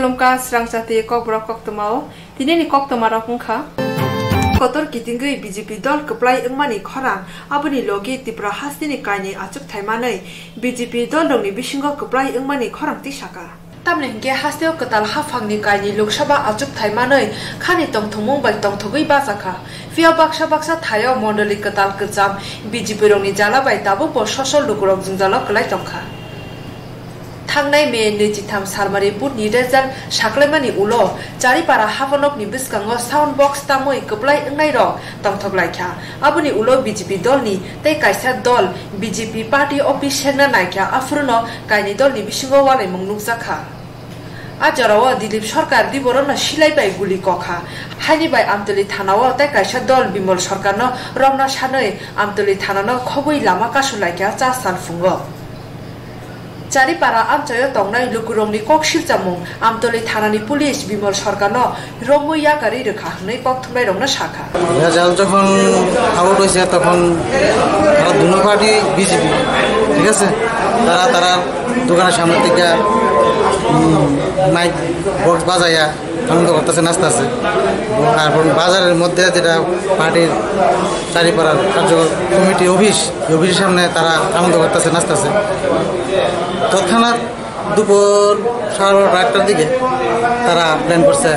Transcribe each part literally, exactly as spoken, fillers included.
Khulumkha srangchati kokborok koktwmao. Tinini koktwmarok wngkha. Kotor kitingwi B J P dol kwplai wngmani khorang, aboni logi Tripura hasteni kainwi achukthai manwi B J P dolrokni bisingo kwplai wngmani khorang tisaka. Tamni hinkhe hasteo kwtal haphangni kainwi Lok Sabha achukthai manwi khani tongthokmung bai tongthogwi bachakha. Phiya baksa baksa thaio mondoli kwtal kwcham B J P rokni jala bai tabukbo sosol lukurok jwngjalo kwlai tongkha. Thangnai May nwichitham salmari butni result saklaimani ulo Charipara habanokni bwskango sound box tamwi kwplai wngnairok tongthok laikha. Aboni ulo B J P dolni tei kaisa dol B J P party office sekna naikha, aphuruno kainwi dolni bisingo walaimung nukjakha. A jorao Dilip Sarkar diborokno silai bai guli kokha. Haini bai Amtoli thanao tei kaisa dol Bimal Sarkarno romna sanwi Amtoli thanano khobwi lama kasulaikha cha sal phungo. Charipara amchaio tongnai lukurokni kok silchamung, Amtoli thanani police Bimal Sarkarno romwi yakarwi rwkha hwnwi kok thumnairokno sakha. Result যখন আউট হয়েছে, তখন তারা দুনো party BJP, ঠিক আছে, তারা তারা দোকানের সামনে থেকে মাইক বক্স বাজাইয়া আনন্দ করতেছে, নাচতেছে। আর বাজারের মধ্যে যেটা পার্টির চারিপাড়ার কার্যকর কমিটি অফিস, এই অফিসের সামনে তারা আনন্দ করতেছে, নাচতেছে। তৎক্ষণাৎ দুপুর সাড়ে বারোটা একটার দিকে তারা প্ল্যান করছে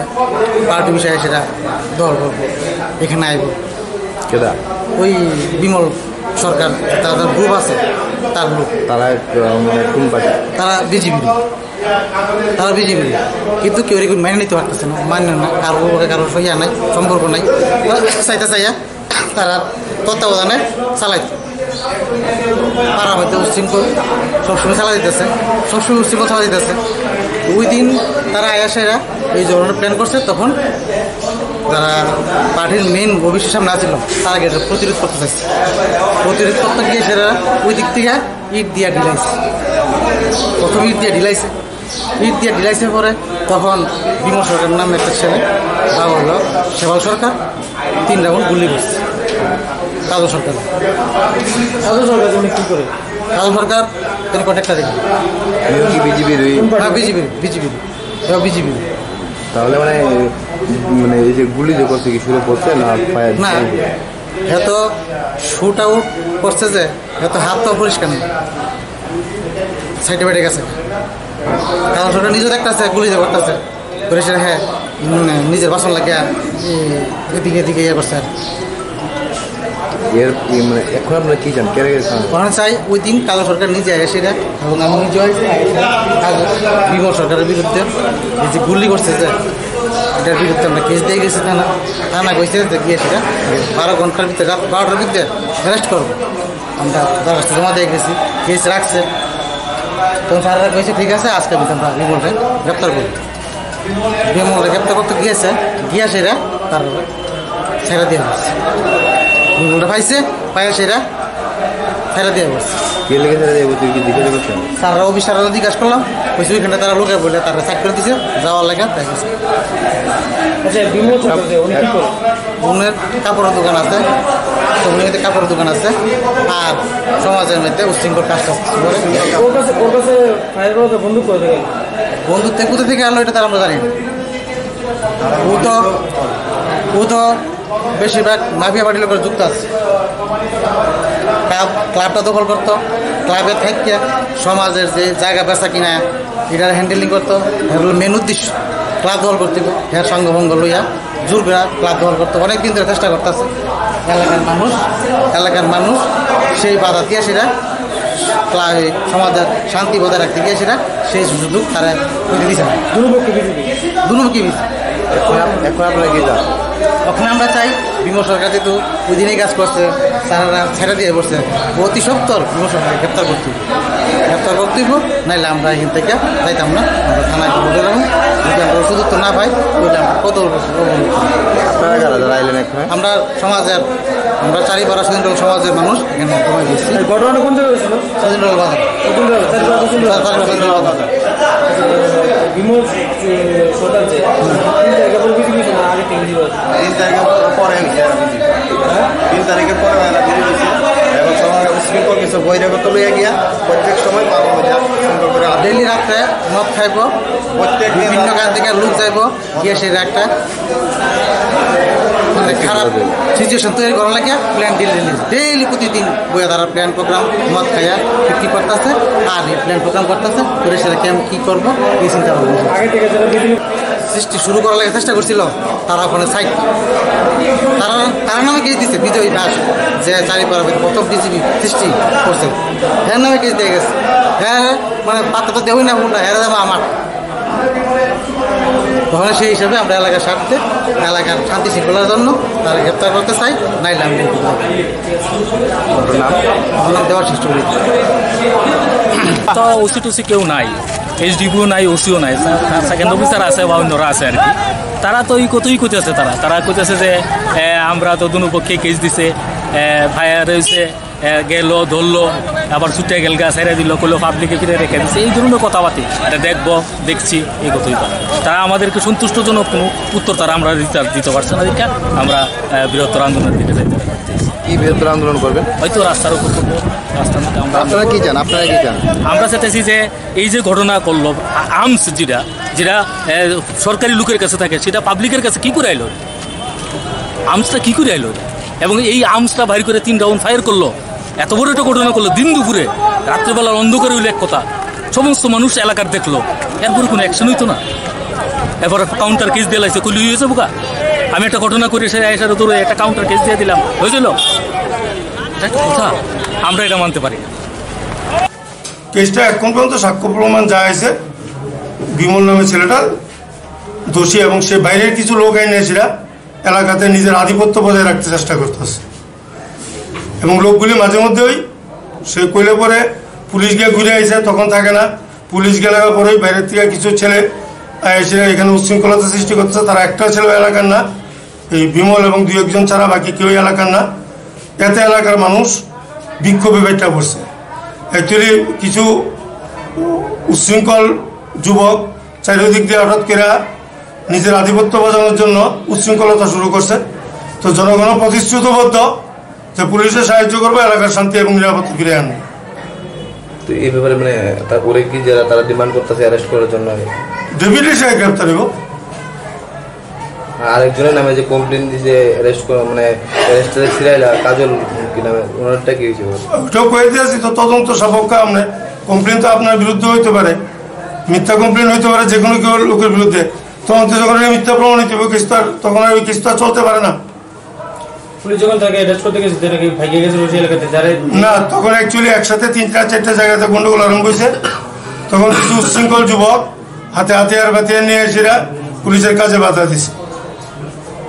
পার্টি বিষয়ে সেটা দল করবো, এখানে আইবো। কেডা? ওই বিমল সরকার, তাদের গ্রুপ আছে, তার লোক। তারা এক, আহ, মানে কোন পার্টি? তারা বিজেপি। তারা বিজেপি। কিন্তু কেউ এরকম মেনে নিতে পারতেছে না, মান্য না, কারোর লগে কারোর ইয়া নাই, সম্পর্ক নাই। ওরা চাইতে চাইয়া তারা তত্ত্বাবধানে চালাইতো। পাড়ার মধ্যে উচ্ছৃঙ্খল সবসময় চালা দিতেছে, সবসময় উচ্ছৃঙ্খল চালা দিতেছে। ওই দিন তারা আয়া সেরা এই ধরনের প্ল্যান করছে, তখন যারা পার্টির মেইন অফিসের সামনে আছিল, তারা গিয়ে প্রতিরোধ করতে চাইছে। প্রতিরোধ করতে গিয়ে সেরা ওই দিক থেকে ইট দিয়া ঢিলাইছে, প্রথম ইট দিয়া ঢিলাইছে। ইট দিয়া ঢিলাইছে পরে তখন বিমল সরকার নামে একটা ছেলে, বাবা হলো সেবাল সরকার, তিন রাউন্ড গুলি করছে কাজল সরকার। কাজল সরকার উনি কি করে? কাজল সরকার তিনি কন্ট্রাক্টর। কি বিজেপির ওই? হ্যাঁ, বিজেপি, বিজেপি। হ্যাঁ, বিজেপি। তাহলে মানে, মানে এই যে গুলি যে করছে কি শুরু করছে না ফায়ার? না, এত শুট আউট করছে যে এত হাত তো পরিষ্কার নেই, সাইডে বাইডে গেছে। কাজল সরকার নিজেও দেখতেছে, গুলি যে করতেছে, করে সেটা হ্যাঁ, মানে নিজের বাসন লাগিয়া এই এদিকে এদিকে ইয়ে করছে আর কি। এর, এ, মানে, এখন আপনারা কি চান? কেন, কেন চান? ওখানে চাই, ওই দিন কাজল সরকার নিজে আগে সেটা, এবং আমি নিজে আগে সেটা, কাজল, বিমল সরকারের বিরুদ্ধে এই যে গুলি করছে যে, এটার বিরুদ্ধে আমরা কেস দিয়ে গেছি থানা। থানা কইছে যে গিয়ে সেটা বারো ঘন্টার ভিতরে, রাত বারোটার ভিতরে অ্যারেস্ট করবো। আমরা দরখাস্ত জমা দিয়ে গেছি, কেস রাখছে। তখন স্যাররা কইছে, "ঠিক আছে, আজকে আমি তোমরা বিমলরে গ্রেপ্তার করি।" বিমলরে গ্রেপ্তার করতে গিয়েছে, গিয়া সেটা তার ছেড়ে দিয়ে গেছে। বিমলটা পাইছে, পাইয়া সেটা ছেড়ে দিয়ে গেছে। কে লেগে ছেড়ে দিয়ে গেছে? তুই কি জিজ্ঞাসা করছেন? স্যাররা, অফিসাররা জিজ্ঞাসা করলাম, কইছে, "ওইখানে তারা লোকে বলে তারা সাইড করে দিছে, যাওয়ার লেগে তাই গেছে।" আচ্ছা, বিমল সরকার যে, উনি কি করে? ওনার কাপড়ের দোকান আছে, তো উনি হয়তো কাপড়ের দোকান আছে, আর সমাজের মধ্যে উচ্ছৃঙ্খল কাজ করে। ওর কাছে, ওর কাছে ফায়ার করা তো বন্দুক করে দেবেন। বন্দুক থেকে কোথা থেকে আনলো এটা তার আমরা জানি না। ও তো, ও তো বেশিরভাগ মাফিয়া পার্টির লোকের যুক্ত আছে। ক্লাব, ক্লাবটা দখল করতো, ক্লাবে থাকিয়া সমাজের যে জায়গা বেচা কিনা, এটা হ্যান্ডেলিং করতো, এটা হলো মেন উদ্দেশ্য। ক্লাব দখল করতে হবে, হ্যাঁ, সঙ্গভঙ্গ লইয়া জোর করে ক্লাব দখল করতে অনেক দিন ধরে চেষ্টা করতেছে। এলাকার মানুষ, এলাকার মানুষ সেই বাধা দিয়ে সেটা ক্লা-, এই সমাজের শান্তি বজায় রাখতে গিয়ে সেটা সেই সুযোগ তারা করে দিয়েছে। দুর্ভোগ কি বিজেপি? দুর্ভোগ কি বিজেপি? এখন আপ-, এখন আপনারা কি চান? এখন আমরা চাই বিমল সরকার যেহেতু ওই দিনই কাজ করছে, তারা ছেড়ে দিয়ে বসছে, অতি সত্বর বিমল সরকারকে গ্রেপ্তার করতে হবে। গ্রেপ্তার করতে হইব, নাইলে আমরা এখান থেকে যাইতাম না, আমরা থানায় খবর দিলাম। যদি আমরা ওষুধ উত্তর না পাই, তাহলে আমরা কত বছর অবরোধ করব। আপনারা যারা যারা আইলেন এখানে? আমরা সমাজের, আমরা চারিপাড়া সুদিন সমাজের মানুষ এখানে জমা দিয়েছি। এই ঘটনাটা কোন জায়গায় হয়েছিল? সুদিন বাজার। কোন জায়গায়? চারিপাড়া সুদিন বাজার। চারিপাড়া সুদিন বাজার। বিমল, এ, সরকার যে, তিন তারিখে পরে বিজেপি হয়েছে না আগে তিন দিবস? তিন তারিখে পরে হয়েছে আর বিজেপি। হ্যাঁ? তিন তারিখের পরে মেলা বেরিয়ে গেছে এবং সমাজে উশৃঙ্খল কিছু বৈরাগত লইয়া গিয়া প্রত্যেক সময় বারো বাজা সুন্দর করে আড্ডা ডেইলি রাত্রে মদ খাইবো, প্রত্যেক দিন বিভিন্ন রাত্রে গান থেকে লোক যাইবো, গিয়ে সে একটা মানে খারাপ সিচুয়েশন তৈরি করা লাগে। প্ল্যান ডেইলি ডেইলি প্রতিদিন বইয়া তারা প্ল্যান প্রোগ্রাম মদ খাইয়া কি করতেছে, আর প্ল্যান প্রোগ্রাম করতেছে, করে সেটা কেমন কি করবো এই চিন্তা ভাবনা। আগে থেকে যারা বিভিন্ন সৃষ্টি শুরু করার লাগে চেষ্টা করছিল, তারা ওখানে সাইড, তারা তারা নামে কেস দিছে বিজয় দাস, যে চারি পাড়া প্রথম বিজেপি সৃষ্টি করছে, হ্যাঁ নামে কেস দিয়ে গেছে। হ্যাঁ, মানে পাতা তো দেবই না, কোনটা হেরে যাবে আমার। তখন সেই হিসাবে আমরা এলাকার স্বার্থে, এলাকার শান্তি শৃঙ্খলার জন্য তারা গ্রেপ্তার করতে চাই, নাইলে আমি আমার নাম দেওয়ার চেষ্টা করি। তো ওসি টুসি কেউ নাই, এসডিপিও নাই, ওসিও নাই, সেকেন্ড অফিসার আছে বা অন্যরা আছে আর কি। তারা তো এই কতই কইতেছে, তারা তারা কইতেছে যে এ, আমরা তো দুনো পক্ষে কেস দিছে, এ, ফায়ার হয়েছে, এ, গেল ধরলো, আবার ছুটে গেলগা, ছেড়ে দিল, কইলো পাবলিকে ফিরে রেখে দিছে, এই ধরনের কথাবার্তা। এটা দেখবো, দেখছি, এই কথাই তো। তারা আমাদেরকে সন্তুষ্টজনক কোনো উত্তর তারা আমরা দিতে দিতে পারছে না, দেখে আমরা আহ, বৃহত্তর আন্দোলনের দিকে যাইতে চাচ্ছি। কি বৃহত্তর আন্দোলন করবেন? হয়তো রাস্তার উপর করবো, রাস্তার মধ্যে আমরা আপনারা কি চান? আপনারা কি চান? আমরা চাইতেছি যে এই যে ঘটনা করলো, আ- আর্মস যেটা, যেটা আহ, সরকারি লোকের কাছে থাকে, সেটা পাবলিকের কাছে কি করে আইলো? আর্মসটা কি করে আইলো? এবং এই আর্মসটা বাইর করে তিন রাউন্ড ফায়ার করলো, এত বড় একটা ঘটনা করলো দিন দুপুরে, রাত্রেবেলার অন্ধকারে হইলো এক কথা, সমস্ত মানুষ এলাকার দেখলো, এরপরে কোনো অ্যাকশন হইতো না। এরপরে কাউন্টার কেস দিয়ে লাইছে, কইলে হয়েছে বোকা, আমি একটা ঘটনা করে সে এসে ধরে একটা কাউন্টার কেস দিয়ে দিলাম, হয়েছিল? এটা একটা কথা, আমরা এটা মানতে পারি না। কেসটা এখন পর্যন্ত সাক্ষ্য প্রমাণ যা আছে, বিমল নামে ছেলেটা দোষী এবং সে বাইরের কিছু লোক এনে সেটা এলাকাতে নিজের আধিপত্য বজায় রাখতে চেষ্টা করতেছে। এবং লোকগুলি মাঝে মধ্যেই সে কইলে পরে পুলিশ গিয়ে ঘুরে আইছে, তখন থাকে না। পুলিশ গেলে পরেই বাইরের থেকে কিছু ছেলে এসে এখানে উচ্ছৃঙ্খলতা সৃষ্টি করতেছে। তারা একটা ছেলে এলাকার না, এই বিমল এবং দুই একজন ছাড়া বাকি কেউ এলাকার না। এতে এলাকার মানুষ বিক্ষোভে বেটে পড়ছে। অ্যাকচুয়ালি কিছু উচ্ছৃঙ্খল যুবক চারিদিক দিয়ে হঠাৎ করে নিজের আধিপত্য বজানোর জন্য উচ্ছৃঙ্খলতা শুরু করছে। তো জনগণ প্রতিশ্রুতিবদ্ধ যে পুলিশের সাহায্য করবে, এলাকার শান্তি এবং নিরাপত্তা ফিরে আনবে। তো এই ব্যাপারে মানে তারপরে কি যারা তারা ডিমান্ড করতেছে অ্যারেস্ট করার জন্য? ডেফিনেটলি সে গ্রেপ্তার হইব। আরেকজনের নামে যে কমপ্লেন দিছে অ্যারেস্ট করা, মানে অ্যারেস্ট ফিরাইলা কাজল কি নামে, ওনারটা কি হয়েছে? ওটাও কয়ে দিয়েছি তো, তদন্ত সাপেক্ষে আপনি কমপ্লেন তো আপনার বিরুদ্ধে হইতে পারে, মিথ্যা কমপ্লেন হইতে পারে যে কোনো কেউ লোকের বিরুদ্ধে। তদন্তে যখন এই মিথ্যা প্রমাণিত হবে, কেসটা তখন আর ওই কেসটা চলতে পারে না। পুলিশ যখন তাকে অ্যারেস্ট করতে গেছে, তারা কি ভাগিয়ে গেছে ওই এলাকাতে? যারা না, তখন অ্যাকচুয়ালি একসাথে তিনটা চারটা জায়গাতে গন্ডগোল আরম্ভ হয়েছে। তখন কিছু উচ্ছৃঙ্খল যুবক হাতে হাতিয়ার ফাতিয়ার নিয়ে এসে এরা পুলিশের কাজে বাধা দিছে।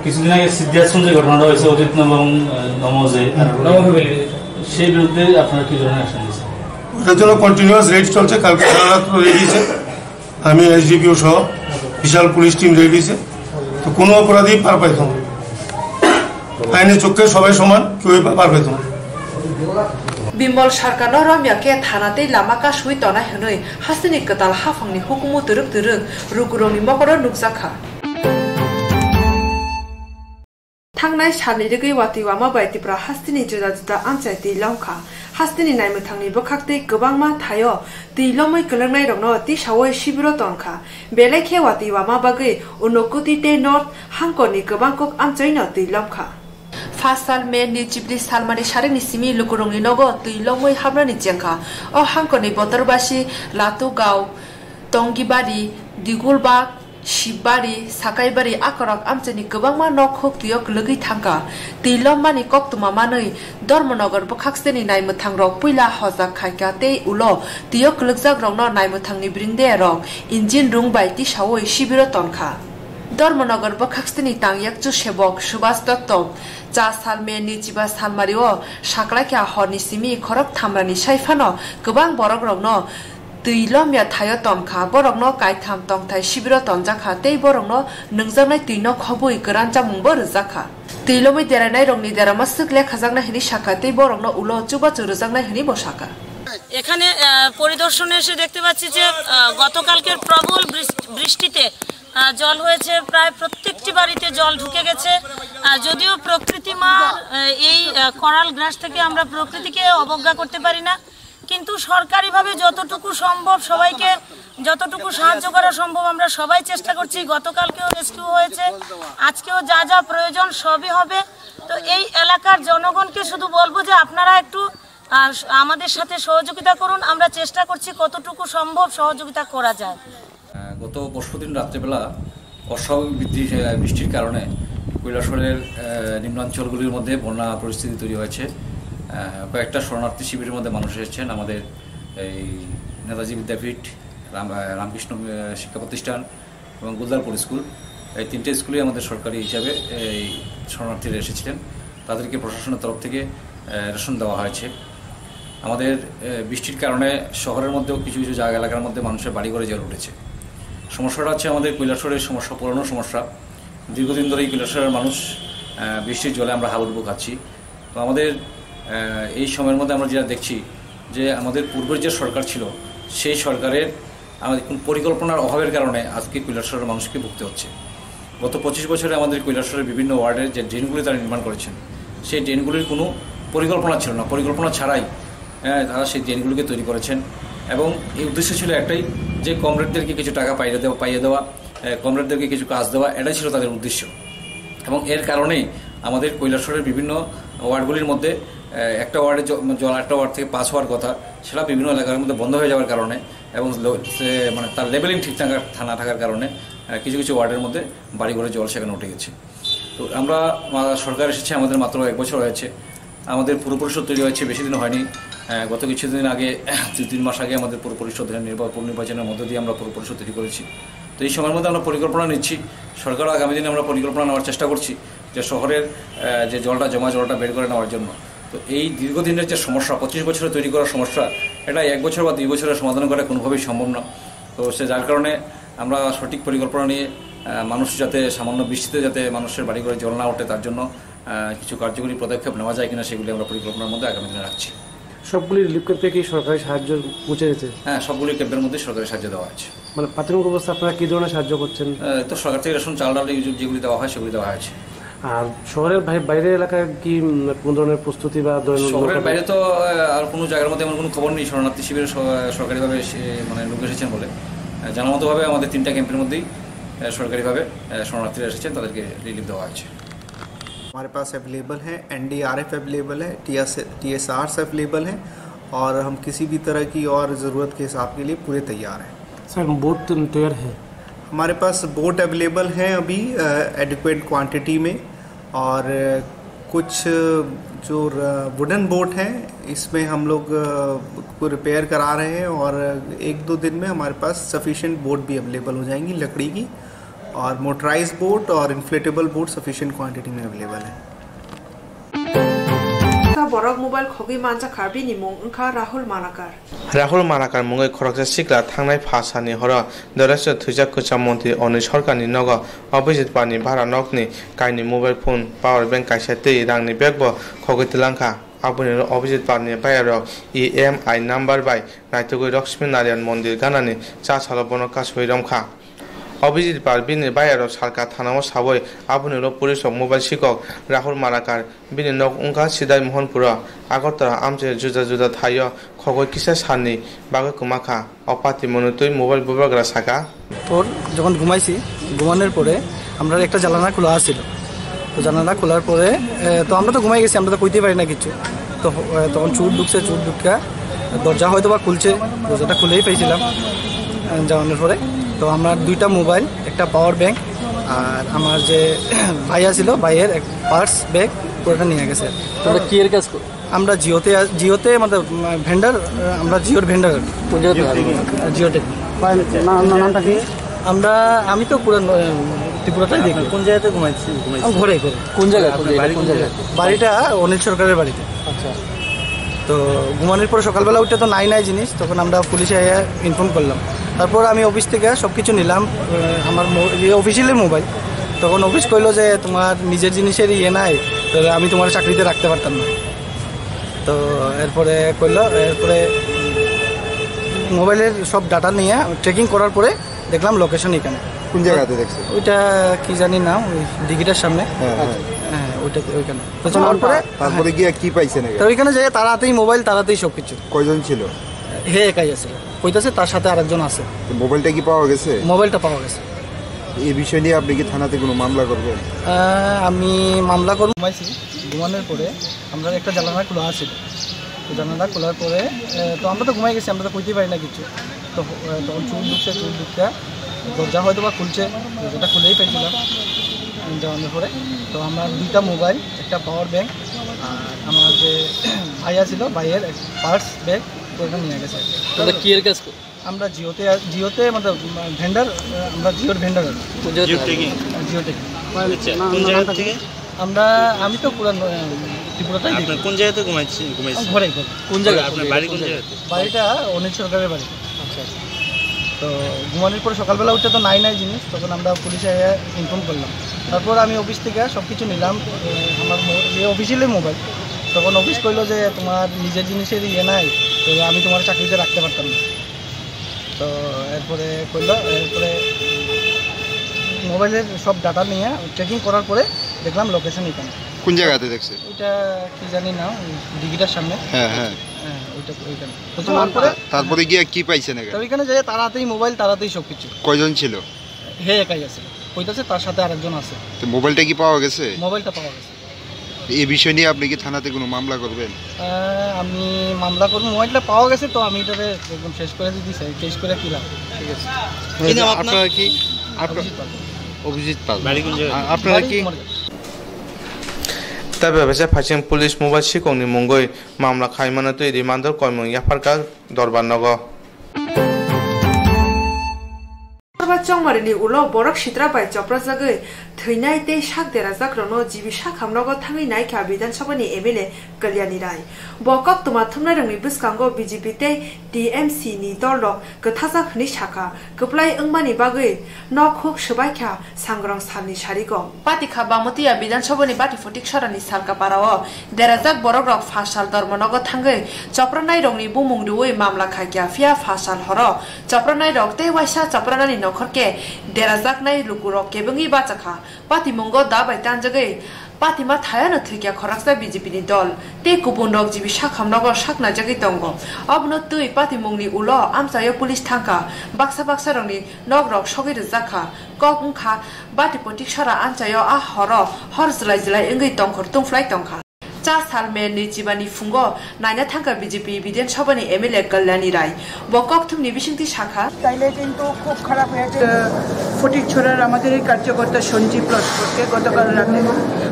কিছুদিন আগে সিদ্ধিহাট সঞ্জয় ঘটনাটা হয়েছে অজিত নগর এবং, আহ, নমজে। সেই বিরুদ্ধে আপনারা কি ধরনের অ্যাকশন নিয়েছেন? ওটার জন্য কন্টিনিউয়াস রেড চলছে, কালকে সারা রাত রেড হয়েছে। আমি এসডিপিও সহ বিশাল পুলিশ টিম রেডি আছে। তো কোনো অপরাধী পার পাইতো না। আইনের চোখে সবাই সমান, কেউ পার পাইতো না। Bimbol Sarkarno romya khe thana tei lama kasui tonai hwnwi hasteni kwtal haphangni hukumu twrwk twrwk rukurokni mokoro nukjakha. Thangnai salni rwgwi watwi wama bai Tripura hasteni juda juda amchai twi lomkha. Hasteni naimwthangni bwkhaktwi kwbangma thaio twi lomwi kwlwngnairokno tisaui sibiro tongkha. Belai khe watwi wama bagwi Unakoti tei North Hangkorni kwbang kok amchaino twi lomkha. First sal May ni chibri salmani sarikni simi lukurokni nogo twi lomwi hapnani chengkha. O hangkorni Botorbasi, Latugao, Tongibari, Digulbag, Shibari, Sakaibari akorok amchaini kwbangma nok huk twio kwlwgwi thangkha. Twi lommani koktwma manwi Dharmanagar bwkhakseni naimwthangrok puila hojak khaikha tei ulo twio kwlwkjakrokno naimwthangni bringdeyarok engine rung bai tisaui sibiro tonkha. Dharmanagar bwkhakseni tangyakchu sebok Subhas Dotto cha sal May ni chiba salmario saklaikha horni simi khorok thamrani saiphano kwbang borokrokno twi lomya thaio tongkha, borokno kaitham tongthai sibiro tonjakha tei borokno nungjaknai twino khobwi kwran chamungbo rwjakha. Twi lomwi derainairokni derama swk lekhajaknai hwnwi sakha tei borokno ulo chubachu rwjaknai hwnwibo sakha. এখানে, আহ, পরিদর্শনে এসে দেখতে পাচ্ছি যে, আহ, গতকালকের প্রবল বৃষ-, বৃষ্টিতে আহ, জল হয়েছে, প্রায় প্রত্যেকটি বাড়িতে জল ঢুকে গেছে। আহ, যদিও প্রকৃতি মা, আহ, এই, আহ, করাল গ্রাস থেকে আমরা প্রকৃতিকে অবজ্ঞা করতে পারি না, কিন্তু সরকারিভাবে যতটুকু সম্ভব সবাইকে যতটুকু সাহায্য করা সম্ভব আমরা সবাই চেষ্টা করছি। গতকালকেও রেস্কিউ হয়েছে, আজকেও যা যা প্রয়োজন সবই হবে। তো এই এলাকার জনগণকে শুধু বলবো যে আপনারা একটু, আহ, আমাদের সাথে সহযোগিতা করুন, আমরা চেষ্টা করছি কতটুকু সম্ভব সহযোগিতা করা যায়। আহ, গত পরশুদিন রাত্রেবেলা অস্বাভাবিক বৃদ্ধি, আহ, বৃষ্টির কারণে কৈলাসহরের, আহ, নিম্নাঞ্চলগুলির মধ্যে বন্যা পরিস্থিতি তৈরি হয়েছে। আহ, কয়েকটা শরণার্থী শিবিরের মধ্যে মানুষ এসেছেন। আমাদের এই নেতাজি বিদ্যাপীঠ, রাম-, আহ, রামকৃষ্ণ, আহ, শিক্ষা প্রতিষ্ঠান এবং গুলদারপুর স্কুল, এই তিনটে স্কুলে আমাদের সরকারি হিসাবে এই শরণার্থীরা এসেছিলেন। তাদেরকে প্রশাসনের তরফ থেকে, আহ, রেশন দেওয়া হয়েছে। আমাদের, আহ, বৃষ্টির কারণে শহরের মধ্যেও কিছু কিছু জায়গা এলাকার মধ্যে মানুষের বাড়িঘরে জল উঠেছে। সমস্যাটা হচ্ছে আমাদের কৈলাসহরের সমস্যা, পুরনো সমস্যা। দীর্ঘদিন ধরেই কৈলাসহরের মানুষ, আহ, বৃষ্টির জলে আমরা হাবুডুবু খাচ্ছি। তো আমাদের, আহ, এই সময়ের মধ্যে আমরা যেটা দেখছি যে আমাদের পূর্বের যে সরকার ছিল, সেই সরকারের আমাদের কোন পরিকল্পনার অভাবের কারণে আজকে কৈলাসহরের মানুষকে ভুগতে হচ্ছে। গত পঁচিশ বছরে আমাদের কৈলাসহরের বিভিন্ন ওয়ার্ডের যে ড্রেনগুলি তারা নির্মাণ করেছেন, সেই ড্রেনগুলির কোনো পরিকল্পনা ছিল না। পরিকল্পনা ছাড়াই, আহ, তারা সেই ড্রেনগুলিকে তৈরি করেছেন এবং এই উদ্দেশ্য ছিল একটাই, যে কমরেডদেরকে কিছু টাকা পাইয়ে দেওয়া, পাইয়ে দেওয়া, আহ, কমরেডদেরকে কিছু কাজ দেওয়া, এটাই ছিল তাদের উদ্দেশ্য। এবং এর কারণেই আমাদের কৈলাসহরের বিভিন্ন ওয়ার্ডগুলির মধ্যে, আহ, একটা ওয়ার্ডে জ-, জল আরেকটা ওয়ার্ড থেকে পাস হওয়ার কথা, সেটা বিভিন্ন এলাকার মধ্যে বন্ধ হয়ে যাওয়ার কারণে এবং লো-, সে, মানে, তার লেভেলিং ঠিক থাকার, থা-, না থাকার কারণে, আহ, কিছু কিছু ওয়ার্ডের মধ্যে বাড়িঘরে জল সেখানে উঠে গেছে। তো আমরা, আহ, সরকার এসেছে আমাদের মাত্র এক বছর হয়েছে, আমাদের পুর পরিষদ তৈরি হয়েছে বেশি দিন হয়নি। আহ, গত কিছুদিন আগে, দুই তিন মাস আগে আমাদের পুর পরিষদ নির্বা-, পুনর্নির্বাচনের মধ্য দিয়ে আমরা পুর পরিষদ তৈরি করেছি। তো এই সময়ের মধ্যে আমরা পরিকল্পনা নিচ্ছি, সরকারও আগামী দিনে আমরা পরিকল্পনা নেওয়ার চেষ্টা করছি যে শহরের, আহ, যে জলটা জমা, জলটা বের করে নেওয়ার জন্য। তো এই দীর্ঘদিনের যে সমস্যা, পঁচিশ বছরে তৈরি করা সমস্যা, এটা এক বছর বা দুই বছরে সমাধান করা কোনোভাবেই সম্ভব না। তো সে যার কারণে আমরা সঠিক পরিকল্পনা নিয়ে, আহ, মানুষ যাতে সামান্য বৃষ্টিতে যাতে মানুষের বাড়ি ঘরে জল না ওঠে, তার জন্য, আহ, কিছু কার্যকরী পদক্ষেপ নেওয়া যায় কিনা সেগুলি আমরা পরিকল্পনার মধ্যে আগামী দিনে রাখছি। সবগুলি রিলিফ ক্যাম্পে কি সরকারি সাহায্য পৌঁছে গেছে? হ্যাঁ, সবগুলি ক্যাম্পের মধ্যে সরকারি সাহায্য দেওয়া হয়েছে। মানে প্রাথমিক অবস্থা আপনারা কি ধরনের সাহায্য করছেন? আহ, তো সরকার থেকে রেশন, চাল, ডাল, এই যে-, যেগুলি দেওয়া হয় সেগুলি দেওয়া হয়েছে। আর শহরের ভাই-, বাইরের এলাকায় কি, উম, কোনো ধরনের প্রস্তুতি বা দৈনন্দিন শহরের কর্ম- বাইরে তো, আহ, আর কোনো জায়গার মধ্যে এমন কোনো খবর নেই, শরণার্থী শিবিরে স-, সরকারিভাবে এসে, মানে, লোক এসেছেন বলে। আহ, জানামতোভাবে আমাদের তিনটা ক্যাম্পের মধ্যেই, আহ, সরকারিভাবে, আহ, শরণার্থীরা এসেছেন, তাদেরকে রিলিফ দেওয়া হয়েছে। हमारे पास अवेलेबल है, एनडीआरएफ अवेलेबल है, टीएस, टीएसआरस अवेलेबल है और हम किसी भी तरह की और ज़रूरत के हिसाब के लिए पूरे तैयार हैं। सर, बोट तो तैयार है? हमारे पास बोट अवेलेबल हैं अभी, अ, एडिक्वेट क्वांटिटी में, और, अ, कुछ जो र-, वुडन बोट हैं, इसमें हम लोग, अ, को रिपेयर करा रहे हैं और एक दो दिन में हमारे पास सफिशिएंट बोट भी अवेलेबल हो जाएंगी लकड़ी की, और मोटराइज बोट और इन्फ्लेटेबल बोट सफिशिएंट क्वांटिटी में अवेलेबल है। Borok mobile khogwi manjakha, bini mung wngkha Rahul Malakar. Rahul Malakar mungwi khoroksa sikla thangnai pha sani horo Doresor thwijak kwcham montri Onil Sarkarni nogo Abhijit Parni bara nokni kainwi mobile phone, power bank kaisa tei rangni bag bo khogwi twlangkha. Aboni ulo Abhijit Parni bayarok E M I number bai naitugwi Lakshmi Narayan Mondir ganani cha salo bono kasui romkha. Abhijit Par bini bayarok salka thanao saui aboni ulo police rok mobile sikok Rahul Malakar bini nok wngkha Sidai Mohanpuro, Agartala amchai juda juda thaio khogoi kisa salni bagwi kwmakha. O pati mwnwi twi mobile bubagra saka. ওর যখন ঘুমাইছি, ঘুমানোর পরে আমরা একটা জানালা খোলা আছিল। তো জানালা খোলার পরে, এ, তো আমরা তো ঘুমাই গেছি, আমরা তো কইতে পারি না কিছু। তো, এ, তখন চোর ঢুকছে, চোর ঢুকা দরজা হয়তো বা খুলছে, দরজাটা খুলেই পাইছিলাম, এ, জানানোর পরে। তো আমার দুইটা মোবাইল, একটা পাওয়ার ব্যাংক, আর আমার যে ভাইয়া ছিল, ভাইয়ের এক পার্স ব্যাগ, পুরোটা নিয়ে গেছে। তোমরা কি এর কাজ করো? আমরা জিওতে আ-, জিওতে, মানে, উম, ভেন্ডার, আ, আমরা জিওর ভেন্ডার আর কি। কোন জায়গা থেকে আসো? জিও টেক। না, না, নামটা কি? আমরা, আমি তো পুরো ন-, ত্রিপুরাটাই দেখি। কোন জায়গাতে ঘুমাইছি? আমি ঘরে, ঘরে। কোন জায়গায়? কোন জায়গায়? কোন জায়গায়? বাড়িটা অনিল সরকারের বাড়িতে। আচ্ছা। তো ঘুমানোর পরে সকালবেলা উঠে তো নাই নাই জিনিস, তখন আমরা পুলিশে ইনফর্ম করলাম। তারপর আমি অফিস থেকে সব কিছু নিলাম, আহ, আমার মো-, ইয়ে, অফিসিয়ালি মোবাইল। তখন অফিস কইলো যে, "তোমার নিজের জিনিসের ইয়ে নাই, তাহলে আমি তোমার চাকরিতে রাখতে পারতাম না।" তো এরপরে করলো, এরপরে মোবাইলের সব ডাটা নিয়ে ট্র্যাকিং করার পরে দেখলাম লোকেশন এখানে। কোন জায়গাতে দেখছে? ওইটা কি জানি না, ওই দিঘিটার সামনে। হ্যাঁ, হ্যাঁ। হ্যাঁ, ওইটা, ওইখানে। তো আচ্ছা, যাওয়ার পরে, তারপরে হ্যাঁ। গিয়ে কি পাইছেন এখানে? তো ওইখানে যেয়ে তার হাতেই মোবাইল, তার হাতেই সবকিছু। কয়জন ছিল? হে একাই আছে। কইতাছে তার সাথে আরেকজন আছে। তো মোবাইলটা কি পাওয়া গেছে? মোবাইলটা পাওয়া গেছে। এই বিষয় নিয়ে আপনি কি থানাতে কোনো মামলা করবেন? আহ, আমি মামলা করব। ঘুমাইছি, ঘুমানোর পরে আমরা একটা জানালা খোলা আছিল। তো জানালা খোলার পরে, আহ, তো আমরা তো ঘুমাই গেছি, আমরা তো কইতে পারি না কিছু। তো, আহ, তখন চুল ঢুকছে, চুল ঢুকতে দরজা হয়তো বা খুলছে, দরজাটা খুলেই পাইছিলাম। আমি জানানোর পরে তো আমার দুইটা মোবাইল, একটা পাওয়ার ব্যাংক, আর আমার যে ভাইয়া ছিল, ভাইয়ের পার্স ব্যাগ, তো ওটা নিয়ে গেছে। আমরা কি এর কাজ করি? আমরা জিওতে, জিওতে, মানে, ভেন্ডার, আমরা জিওর ভেন্ডার আর কি। কোন জায়গা জিও থেকে? ট্যাগিং। জিও ট্যাগিং। আচ্ছা, কোন জায়গা থেকে? আমরা, আমি তো পুরা, আহ, ত্রিপুরাটাই দেখি। আপনার কোন জায়গাতে ঘুমাইছি-, ঘুমাইছি? ঘরে, ঘরে। কোন জায়গা? আপনার বাড়ি কোন জায়গাতে? বাড়িটা অনিল সরকারের বাড়ি। আচ্ছা, আচ্ছা। তো ঘুমানোর পরে সকালবেলা উঠে তো নাই নাই জিনিস, তখন আমরা পুলিশে ইনফর্ম করলাম। তারপর আমি অফিস থেকে সব কিছু নিলাম, এ, আমার মো-, যে অফিসিয়ালি মোবাইল। তখন অফিস কইলো যে, "তোমার নিজের জিনিসের ইয়ে নাই, তো আমি তোমার চাকরিতে রাখতে পারতাম না।" তো এরপরে কইলো, এরপরে মোবাইলের সব ডাটা নিয়ে ট্র্যাকিং করার পরে দেখলাম লোকেশন এখানে। কোন জায়গাতে দেখছে? ওইটা কি জানি না, ওই দিঘিটার সামনে। হ্যাঁ, হ্যাঁ। হ্যাঁ, ওইটা, ওইখানে। তো আচ্ছা, যাওয়ার পরে তারপরে গিয়ে কি পাইছেন তো এখানে? ওইখানে যেয়ে তার হাতেই মোবাইল, তার হাতেই সবকিছু। কয়জন ছিল? হে একাই আছে। কইতাছে তার সাথে আরেকজন আছে। তো মোবাইলটা কি পাওয়া গেছে? মোবাইলটা পাওয়া গেছে। এই বিষয় নিয়ে আপনি কি থানাতে কোনো মামলা করবেন? আহ, আমি মামলা করবো, মোবাইলটা পাওয়া গেছে তো আমি এটারে একদম শেষ করে দিতে চাই, শেষ করে কি লাভ? ঠিক আছে। কি নাম আপনার? আপনারা কি, আপনার অভিজিৎ পাল। অভিজিৎ পাল। বাড়ি কোন জায়গায়? আ-, আপনারা বাড়ি কি Kumarghat. Tei bai bai se phaising police mobile sikokni mungwi mamla khaimano twi rimandor koimung yapharkha dorbar nogo. Chongmari ni ulo borok sitra bai choprajagwi thwinai tei sak derajakrokno G B sak hamrogo thangwi naikha Bidhan Sabha ni M L A Kalyani Rai. Bo koktwma thumnairokni bwskango B J P tei T M C ni dolrok kwthajak hwnwi sakha, kwplai wngmani bagwi nok huk swbaikha Sangrong salni sarigo. Patikha Bamatiya Bidhan Sabha ni bati photik sorani Salkapara o derajak borokrok phasal dormonogo thangwi chopranairokni bumung rwui mamla khaikha, phiya phasal horo chopranairok tei waisa chopranani nokhorke derajaknai lukurok kebengwi bachakha. Patimungo da bai tanjagwi patima thayano thwikya khoroksa B J P ni dol tei kubunrok G B sakhamrogo saknaijagwi tongo. Obono twi patimungni ulo amchaio police thangkha, baksa baksarokni nokrok sogwi rwjakha. Kok wngkha, bati potik sora amchaio a horo hor jwlai jwlai wngwi tongkhor tungphlai tongkha. Cha sal May nwichiba ni phungo naina thangkha B J P Bidhan Sabha ni M L A Kalyani Rai. Bo kokthumni bisingtwi sakha. তাইলে কিন্তু খুব খারাপ হয়েছে। ফটিকছড়ার আমাদের এই কার্যকর্তা সঞ্জীব লস্করকে গতকাল রাতে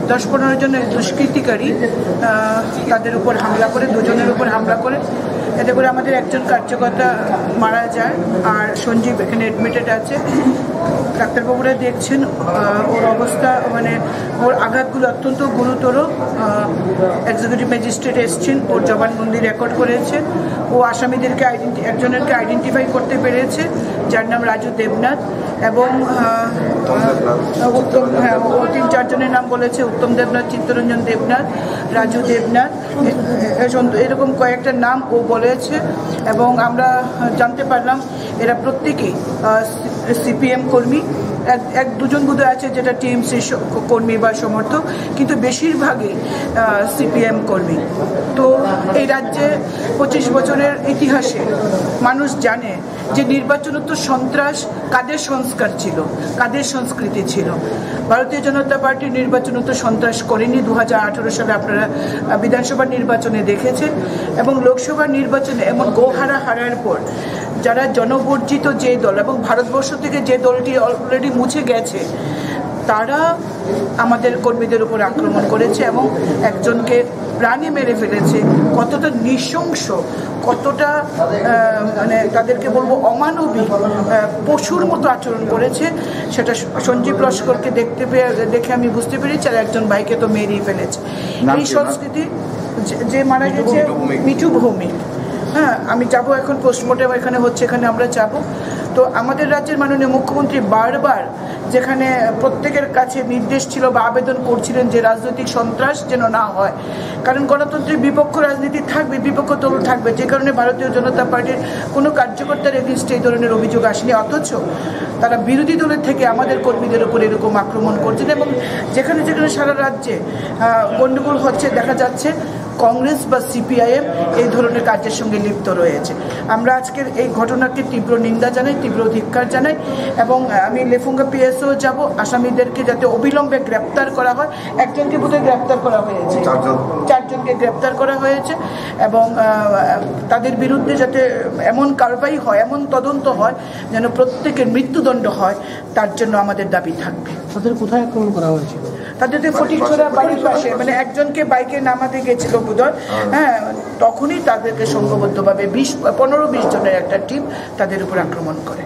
দশ পনেরো জন দুষ্কৃতিকারী, আহ, তাদের উপর হামলা করে, দুজনের উপর হামলা করে, এতে করে আমাদের একজন কার্যকর্তা মারা যায়। আর সঞ্জীব এখানে অ্যাডমিটেড আছে, ডাক্তারবাবুরা দেখছেন। আহ, ওর অবস্থা, মানে, ওর আঘাতগুলো অত্যন্ত গুরুতর। আহ, এক্সিকিউটিভ ম্যাজিস্ট্রেট এসছেন, ওর জবানবন্দি রেকর্ড করেছেন। ও আসামিদেরকে আইডেন্টি-, একজনকে আইডেন্টিফাই করতে পেরেছে, যার নাম রাজু দেবনাথ। এবং, আহ, উত্তম দেবনাথ। আহ, উত্তম, হ্যাঁ, ও তিন চারজনের নাম বলেছে, উত্তম দেবনাথ, চিত্তরঞ্জন দেবনাথ, রাজু দেবনাথ, এ-, এ-, এরকম কয়েকটা নাম ও বলেছে। এবং আমরা জানতে পারলাম এরা প্রত্যেকেই, আহ, সি-, সিপিএম কর্মী। এক, এক দুজন বোধহয় আছে যেটা টিএমসি স-, কর্মী বা সমর্থক, কিন্তু বেশিরভাগই, আহ, সিপিএম কর্মী। তো এই রাজ্যে পঁচিশ বছরের ইতিহাসে মানুষ জানে যে নির্বাচনোত্তর সন্ত্রাস কাদের সংস্কার ছিল, কাদের সংস্কৃতি ছিল। ভারতীয় জনতা পার্টি নির্বাচনোত্তর সন্ত্রাস করেনি। দু হাজার আঠারো সালে আপনারা, আহ, বিধানসভা নির্বাচনে দেখেছেন এবং লোকসভা নির্বাচনে এমন গোহারা হারার পর যারা জনবর্জিত যে দল এবং ভারতবর্ষ থেকে যে দলটি অলরেডি মুছে গেছে, তারা আমাদের কর্মীদের উপর আক্রমণ করেছে এবং একজনকে প্রাণে মেরে ফেলেছে। কতটা নৃশংস, কতটা, আহ, মানে, তাদেরকে বলবো অমানবিক, আহ, পশুর মতো আচরণ করেছে, সেটা স-, সঞ্জীব লস্করকে দেখতে পেয়ে, দেখে আমি বুঝতে পেরেছি। আর একজন ভাইকে তো মেরেই ফেলেছে। নাম এই কি ওনার? সংস্কৃতি যে, যে মারা মিঠু গেছে, ভৌমিক। মিঠু ভৌমিক। হ্যাঁ, আমি যাব, এখন পোস্টমর্টম এখানে হচ্ছে, এখানে আমরা যাব। তো আমাদের রাজ্যের মাননীয় মুখ্যমন্ত্রী বারবার যেখানে প্রত্যেকের কাছে নির্দেশ ছিল বা আবেদন করছিলেন যে রাজনৈতিক সন্ত্রাস যেন না হয়, কারণ গণতন্ত্রের বিপক্ষ রাজনীতি থাকবে, বিপক্ষ দল থাকবে, যে কারণে ভারতীয় জনতা পার্টির কোনো কার্যকর্তার এগেনস্টে এই ধরনের অভিযোগ আসেনি। অথচ তারা বিরোধী দলের থেকে আমাদের কর্মীদের উপর এরকম আক্রমণ করছেন এবং যেখানে যেখানে সারা রাজ্যে আহ, গণ্ডগোল হচ্ছে, দেখা যাচ্ছে কংগ্রেস বা সিপিআইএম এই ধরনের কার্যের সঙ্গে লিপ্ত রয়েছে। আমরা আজকের এই ঘটনাকে তীব্র নিন্দা জানাই, তীব্র ধিক্কার জানাই এবং আমি লেফুঙ্গা পিএসও যাব, আসামিদেরকে যাতে অবিলম্বে গ্রেপ্তার করা হয়। একজনকে বোধহয় গ্রেপ্তার করা হয়েছে, চারজন। চারজনকে গ্রেপ্তার করা হয়েছে এবং আহ, তাদের বিরুদ্ধে যাতে এমন কারবাই হয়, এমন তদন্ত হয় যেন প্রত্যেকের মৃত্যুদণ্ড হয়, তার জন্য আমাদের দাবি থাকবে। তাদের কোথায় আক্রমণ করা হয়েছিল? তাদের তো ফটিকছড়া বাড়ির পাশে, মানে একজনকে বাইকে নামাতে গেছিল বোধহয়, হ্যাঁ, তখনই তাদেরকে সংঘবদ্ধভাবে বিশ, পনেরো বিশ জনের একটা টিম তাদের উপর আক্রমণ করে।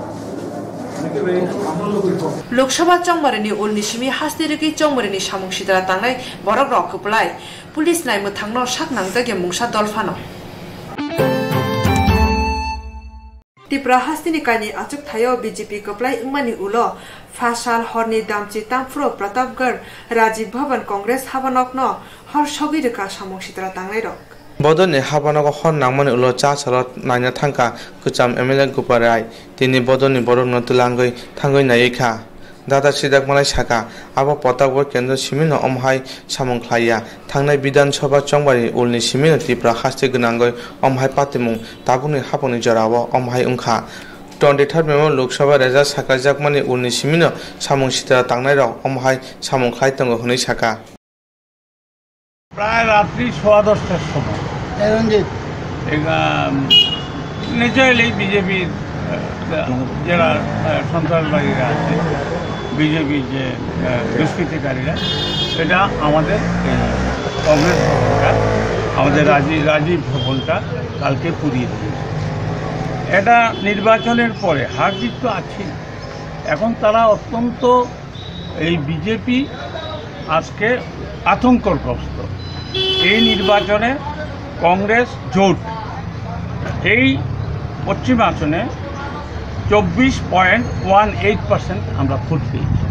Lok Sabha chongmarini ulni simi haste rwgwi chongmarini samung sitra tangnai borok rok kwplai police nai mwthangno sak nangjak ya mungsa dol phano. Tipra hasteni kainwi achukthaio B J P kwplai wngmani ulo pha sal horni damchi tangphuru Pratapgarh Rajiv Bhavan Congress habanokno hor sogwi rwkha samung sitra tangnairok. Bodolni habanogo hor nangmani ulo cha salo naina thangkha kwcham M L A Gopa Rai, tini bodolni borokno twlangwi thangwi naiwi kha. Dada Sidakmalai saka, abo Pratapgarh kendro simino omo hai samung khlaiya. Thangnai Bidhan Sabha chongmari ulni simino Tripura haste gwnangwi omo hai patimung tabukni haphangni jorao omo hai wngkha. Twenty third May o Lok Sabha rejak sakrajakmani ulni simino samung sitra tangnairok omo hai samung khlai tongo hwnwi saka. প্রায় রাত্রি সোয়া দশটার সময় এই রঞ্জিত। এই, আম, নিশ্চয়ই এই বিজেপির, আহ, যারা, আহ, সন্ত্রাসবাদীরা আছে, বিজেপির যে, আহ, দুষ্কৃতিকারীরা, এটা আমাদের এই কংগ্রেস ভবনটা, আমাদের রাজীব, রাজীব ভবনটা কালকে পুড়িয়ে দিয়েছে। এটা নির্বাচনের পরে হার জিত তো আছেই, এখন তারা অত্যন্ত এই বিজেপি আজকে আতঙ্কগ্রস্ত। এই নির্বাচনে কংগ্রেস জোট এই পশ্চিমাঞ্চলে চব্বিশ পয়েন্ট ওয়ান এইট পার্সেন্ট আমরা ভোট পেয়েছি,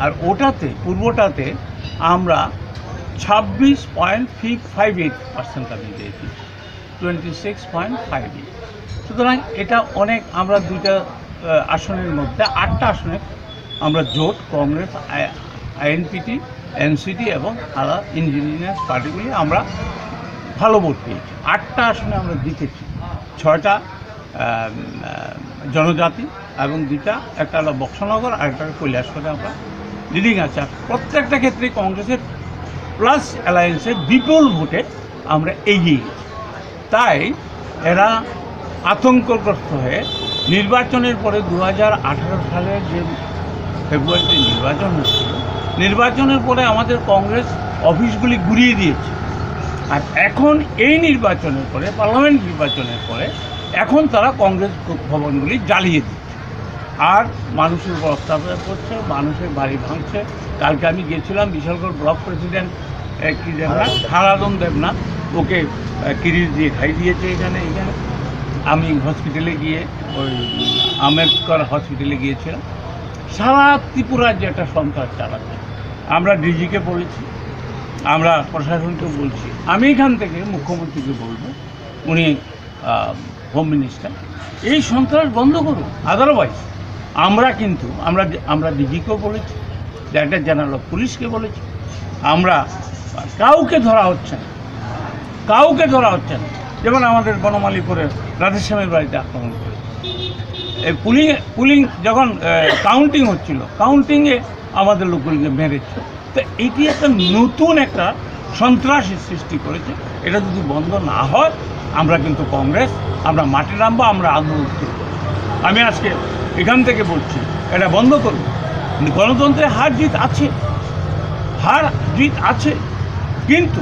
আর ওটাতে, পূর্বটাতে আমরা ছাব্বিশ পয়েন্ট ফাইভ এইট পার্সেন্ট আমি পেয়েছি। Twenty six point five eight. সুতরাং এটা অনেক, আমরা দুইটা, আহ, আসনের মধ্যে আটটা আসনে আমরা জোট, কংগ্রেস, আই-, আইএনপিটি, এনসিটি এবং আলাদা ইন্ডিজিনাস পার্টিগুলি আমরা ভালো ভোট পেয়েছি। আটটা আসনে আমরা জিতেছি, ছয়টা, আহ, আহ, জনজাতি এবং দুইটা, একটা হলো বক্সনগর আর একটা হলো কৈলাসহরে আমরা লিডিং আছে। আর প্রত্যেকটা ক্ষেত্রে কংগ্রেসের প্লাস অ্যালায়েন্সের বিপুল ভোটে আমরা এগিয়ে গেছি। তাই এরা আতঙ্কগ্রস্ত হয়ে নির্বাচনের পরে, দু হাজার আঠারো সালের যে ফেব্রুয়ারিতে নির্বাচন হয়েছিল, নির্বাচনের পরে আমাদের কংগ্রেস অফিসগুলি ঘুরিয়ে দিয়েছে। আর এখন এই নির্বাচনের পরে, পার্লামেন্ট নির্বাচনের পরে, এখন তারা কংগ্রেস ভবনগুলি জ্বালিয়ে দিচ্ছে। আর মানুষের উপর অত্যাচার করছে, মানুষের বাড়ি ভাঙছে। কালকে আমি গেছিলাম, বিশালগড় ব্লক প্রেসিডেন্ট, এ, কি দেবনাথ, হারাধন দেবনাথ, ওকে, এ, কিরিচ দিয়ে খাই দিয়েছে এখানে, এখানে। আমি হসপিটালে গিয়ে, ওই আম্বেদকর হসপিটালে গিয়েছিলাম। সারা ত্রিপুরার যে একটা সন্ত্রাস চালাচ্ছে, আমরা ডিজিকে বলেছি, আমরা প্রশাসনকে বলছি। আমি এখান থেকে মুখ্যমন্ত্রীকে বলবো, উনি হোম মিনিস্টার, এই সন্ত্রাস বন্ধ করুন। আদারওয়াইজ আমরা কিন্তু, আমরা, আমরা ডিজিকেও বলেছি, ডাইরেক্টর জেনারেল অফ পুলিশকে বলেছি, আমরা, কাউকে ধরা হচ্ছে না, কাউকে ধরা হচ্ছে না। যেমন আমাদের বনমালীপুরে রাধেশ্যামের বাড়িতে আক্রমণ করেছে, এই পুলিং, পুলিং যখন কাউন্টিং হচ্ছিল, কাউন্টিংয়ে আমাদের লোকগুলিকে মেরেছে। তো এটি একটা নতুন একটা সন্ত্রাসের সৃষ্টি করেছে। এটা যদি বন্ধ না হয়, আমরা কিন্তু কংগ্রেস, আমরা মাঠে নামবো, আমরা আন্দোলন শুরু করবো। আমি আজকে এখান থেকে বলছি, এটা বন্ধ করুন। গণতন্ত্রে হার জিত আছে, হার জিত আছে, কিন্তু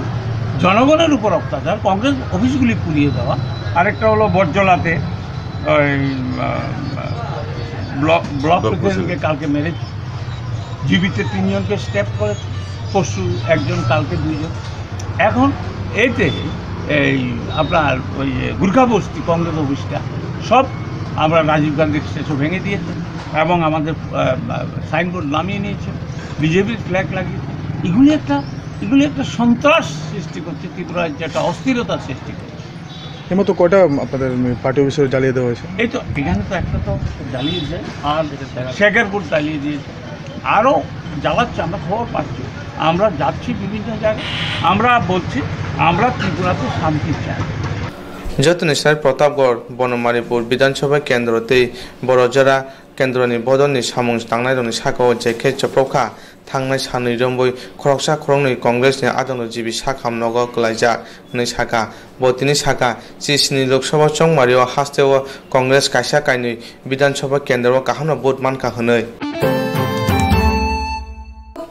জনগণের উপর অত্যাচার, কংগ্রেস অফিসগুলি পুড়িয়ে দেওয়া, আরেকটা হলো বটজলাতে ওই, আহ, ব্লক, ব্লক ব্লক প্রেসিডেন্টকে কালকে মেরেছে, জিবিতে তিনজনকে স্ট্যাব করেছে, পরশু একজন, কালকে দুইজন। এখন এতে এই আপনার ওই যে গুর্খা বস্তি কংগ্রেস অফিসটা, সব আমরা রাজীব গান্ধীর স্ট্যাচু ভেঙে দিয়েছে এবং আমাদের সাইনবোর্ড নামিয়ে নিয়েছে, বিজেপির ফ্ল্যাগ লাগিয়েছে। এগুলি একটা এগুলি একটা সন্ত্রাস সৃষ্টি করছে, ত্রিপুরা রাজ্যে একটা অস্থিরতা সৃষ্টি করছে। এর মতো কয়টা আপনাদের পার্টি অফিসে জ্বালিয়ে দেওয়া হয়েছে? এই তো, এখানে তো একটা তো জ্বালিয়েছে, আর শেখেরপুর জ্বালিয়ে দিয়েছে, আরও জ্বালাচ্ছে। আমরা খবর পাচ্ছি, আমরা যাচ্ছি বিভিন্ন জায়গায়, আমরা বলছি আমরা ত্রিপুরাতে শান্তি চাই। Jotoni swnai Pratapgarh, Bonomaripur Bidhan Sabha kendro tei Borojora kendroni bodolni samung tangnairokni sakao je khe chopropkha, thangnai sanwi romwi khoroksa khoroknwi Congressni adongrok G B sak hamnogo kwlaijak hwnwi sakha. Bo tini sakha, chisni Lok Sabha chongmario hasteo Congress kaisa kainwi Bidhan Sabha kendro o kahamno vote mankha hwnwi.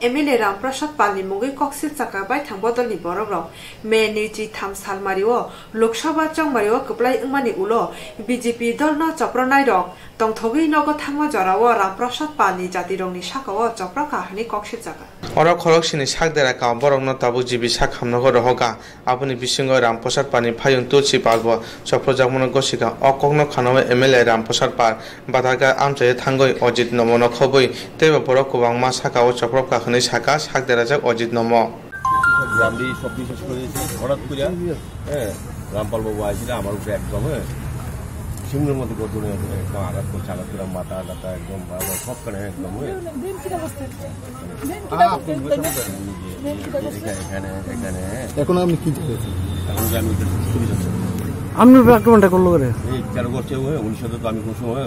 M L A Ram Prasad Palni mungwi koksil chakha baithang bodolni borokrok May nwi chi tham salmario Lok Sabha chongmario kwplai wngmani ulo B J P dolno chopronairok tongthogwi nogo thangma jorao Ram Prasad Palni jatirokni sakao chopropkha hwnwi kok silchakha. Oro khoroksini sak dera ka borokno tabuk G B sak hamnogo rohorkha. Aboni bisingo Ram Prasad Palni phayung Tulsi Palbo chopropjakmano gosikha. O kokno khanaui M L A Ram Prasad Pal bathakha amchaio thangwi Ojit Nomono khobwi teibo borok kwbangma sakao chopropkha hwnwi sakha sak derajak Ojit Nomo. গ্রামে সব বিশেষ করে হঠাৎ করে, হ্যাঁ, রামপাল বাবু আসলে আমার উপরে একদম, হ্যাঁ, সিংহের মতো গর্জনে একদম আঘাত করছে, আঘাত করে মাথা টাথা একদম মাথা সব কানে একদম, হ্যাঁ। এখানে, এখানে, এখানে। এখন আপনি কি চাইছেন? এখন যে আমি এটা ছুটি যাচ্ছে। আপনার উপরে আক্রমণটা করলো করে? এই কেন করছে ও? উনির সাথে তো আমি কোনো সময়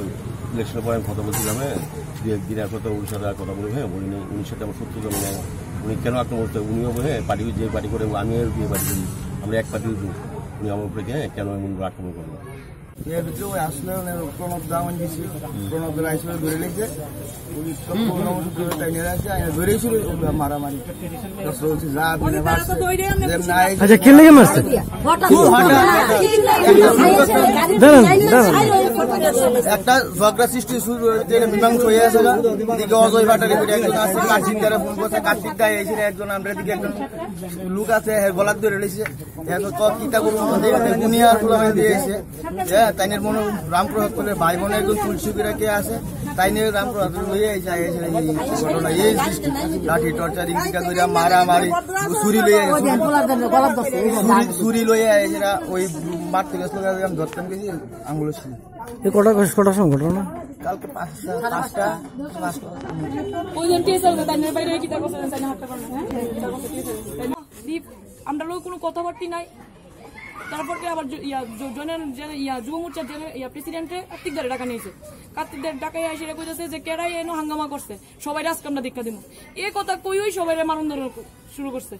ইলেকশনের পরে আমি কথা বলছিলাম, হ্যাঁ, দু একদিন এখন তো উনির সাথে আর কথা বলবো, হ্যাঁ, বলিনি, উনির সাথে আমার শত্রু জন্ম নেই। উনি কেন আক্রমণ করতে? উনিও, হ্যাঁ, পার্টি, যে পার্টি করে, আমিও যে পার্টি করি, আমরা এক পার্টি। উনি আমার উপরে, হ্যাঁ, কেন এমন আক্রমণ করলো? এর ভিতরে ওই আসলে মানে প্রণব দা মানে গেছিল, প্রণব দা আসলে ধরে নিয়েছে, ওই সব প্রণব দা তাই নিয়ে আসছে, আর ধরে ছিল ওরা মারামারি। দশ বলছি, যা দিনে মারছে। যে নাই, আচ্ছা, কে লেগে মারছে? খুব হঠাৎ। দাঁড়ান, দাঁড়ান। একটা ঝগড়া সৃষ্টি শুরু হয়েছে, এটা মীমাংসা হয়ে আছে না? এদিকে অজয় ভাটারি করে একজন আছে, কার্তিক দ্বারা ফোন করছে, কার্তিক দা এসে একজন, আমরা এদিকে একজন লোক আছে, হ্যাঁ, গলাত ধরে রয়েছে। এখন তো কিতা করবো, দুনিয়ার ফুল আমাদের দিয়ে এসে। হ্যাঁ, তাইনের মনে রামপ্রসাদ করে ভাই বোন একজন তুলসী বিরাকে আছে, তাইনের রামপ্রসাদ লইয়া এই যায়, এই ঘটনা, এই সৃষ্টি, লাঠি টর্চারিং, টিকা করিয়া মারামারি, ছুরি লইয়া, ছুরি, ছুরি লইয়া এসে ওই মারতে গেছিল, আমি ধরতাম গেছি, আঙুল ছিল। এই কটা, কটার সময় ঘটনা? কালকে পাঁচটা, পাঁচটা, পাঁচটা। ওই জন্য টিএসএল তাইনের বাইরে কিতা করছে, তাইনের হাতটা করছে, হ্যাঁ? কিতা করছে টিএসএল? আমরা লোক কোনো কথাবার্তা নাই। তারপর কি আবার জ-, ইয়া, জ-, জনের, জেনে-, ইয়া, যুব মোর্চার জেনে-, ইয়া, প্রেসিডেন্টে কার্তিক দারে ডাকা নিয়েছে। কার্তিক দারে ডাকা এসে কইতেছে যে কেডাই এনো হাঙ্গামা করছে, সবাই আজকে আমরা দেখা দিমু। এ কথা কইই সবাই মারণ ধরন শুরু করছে,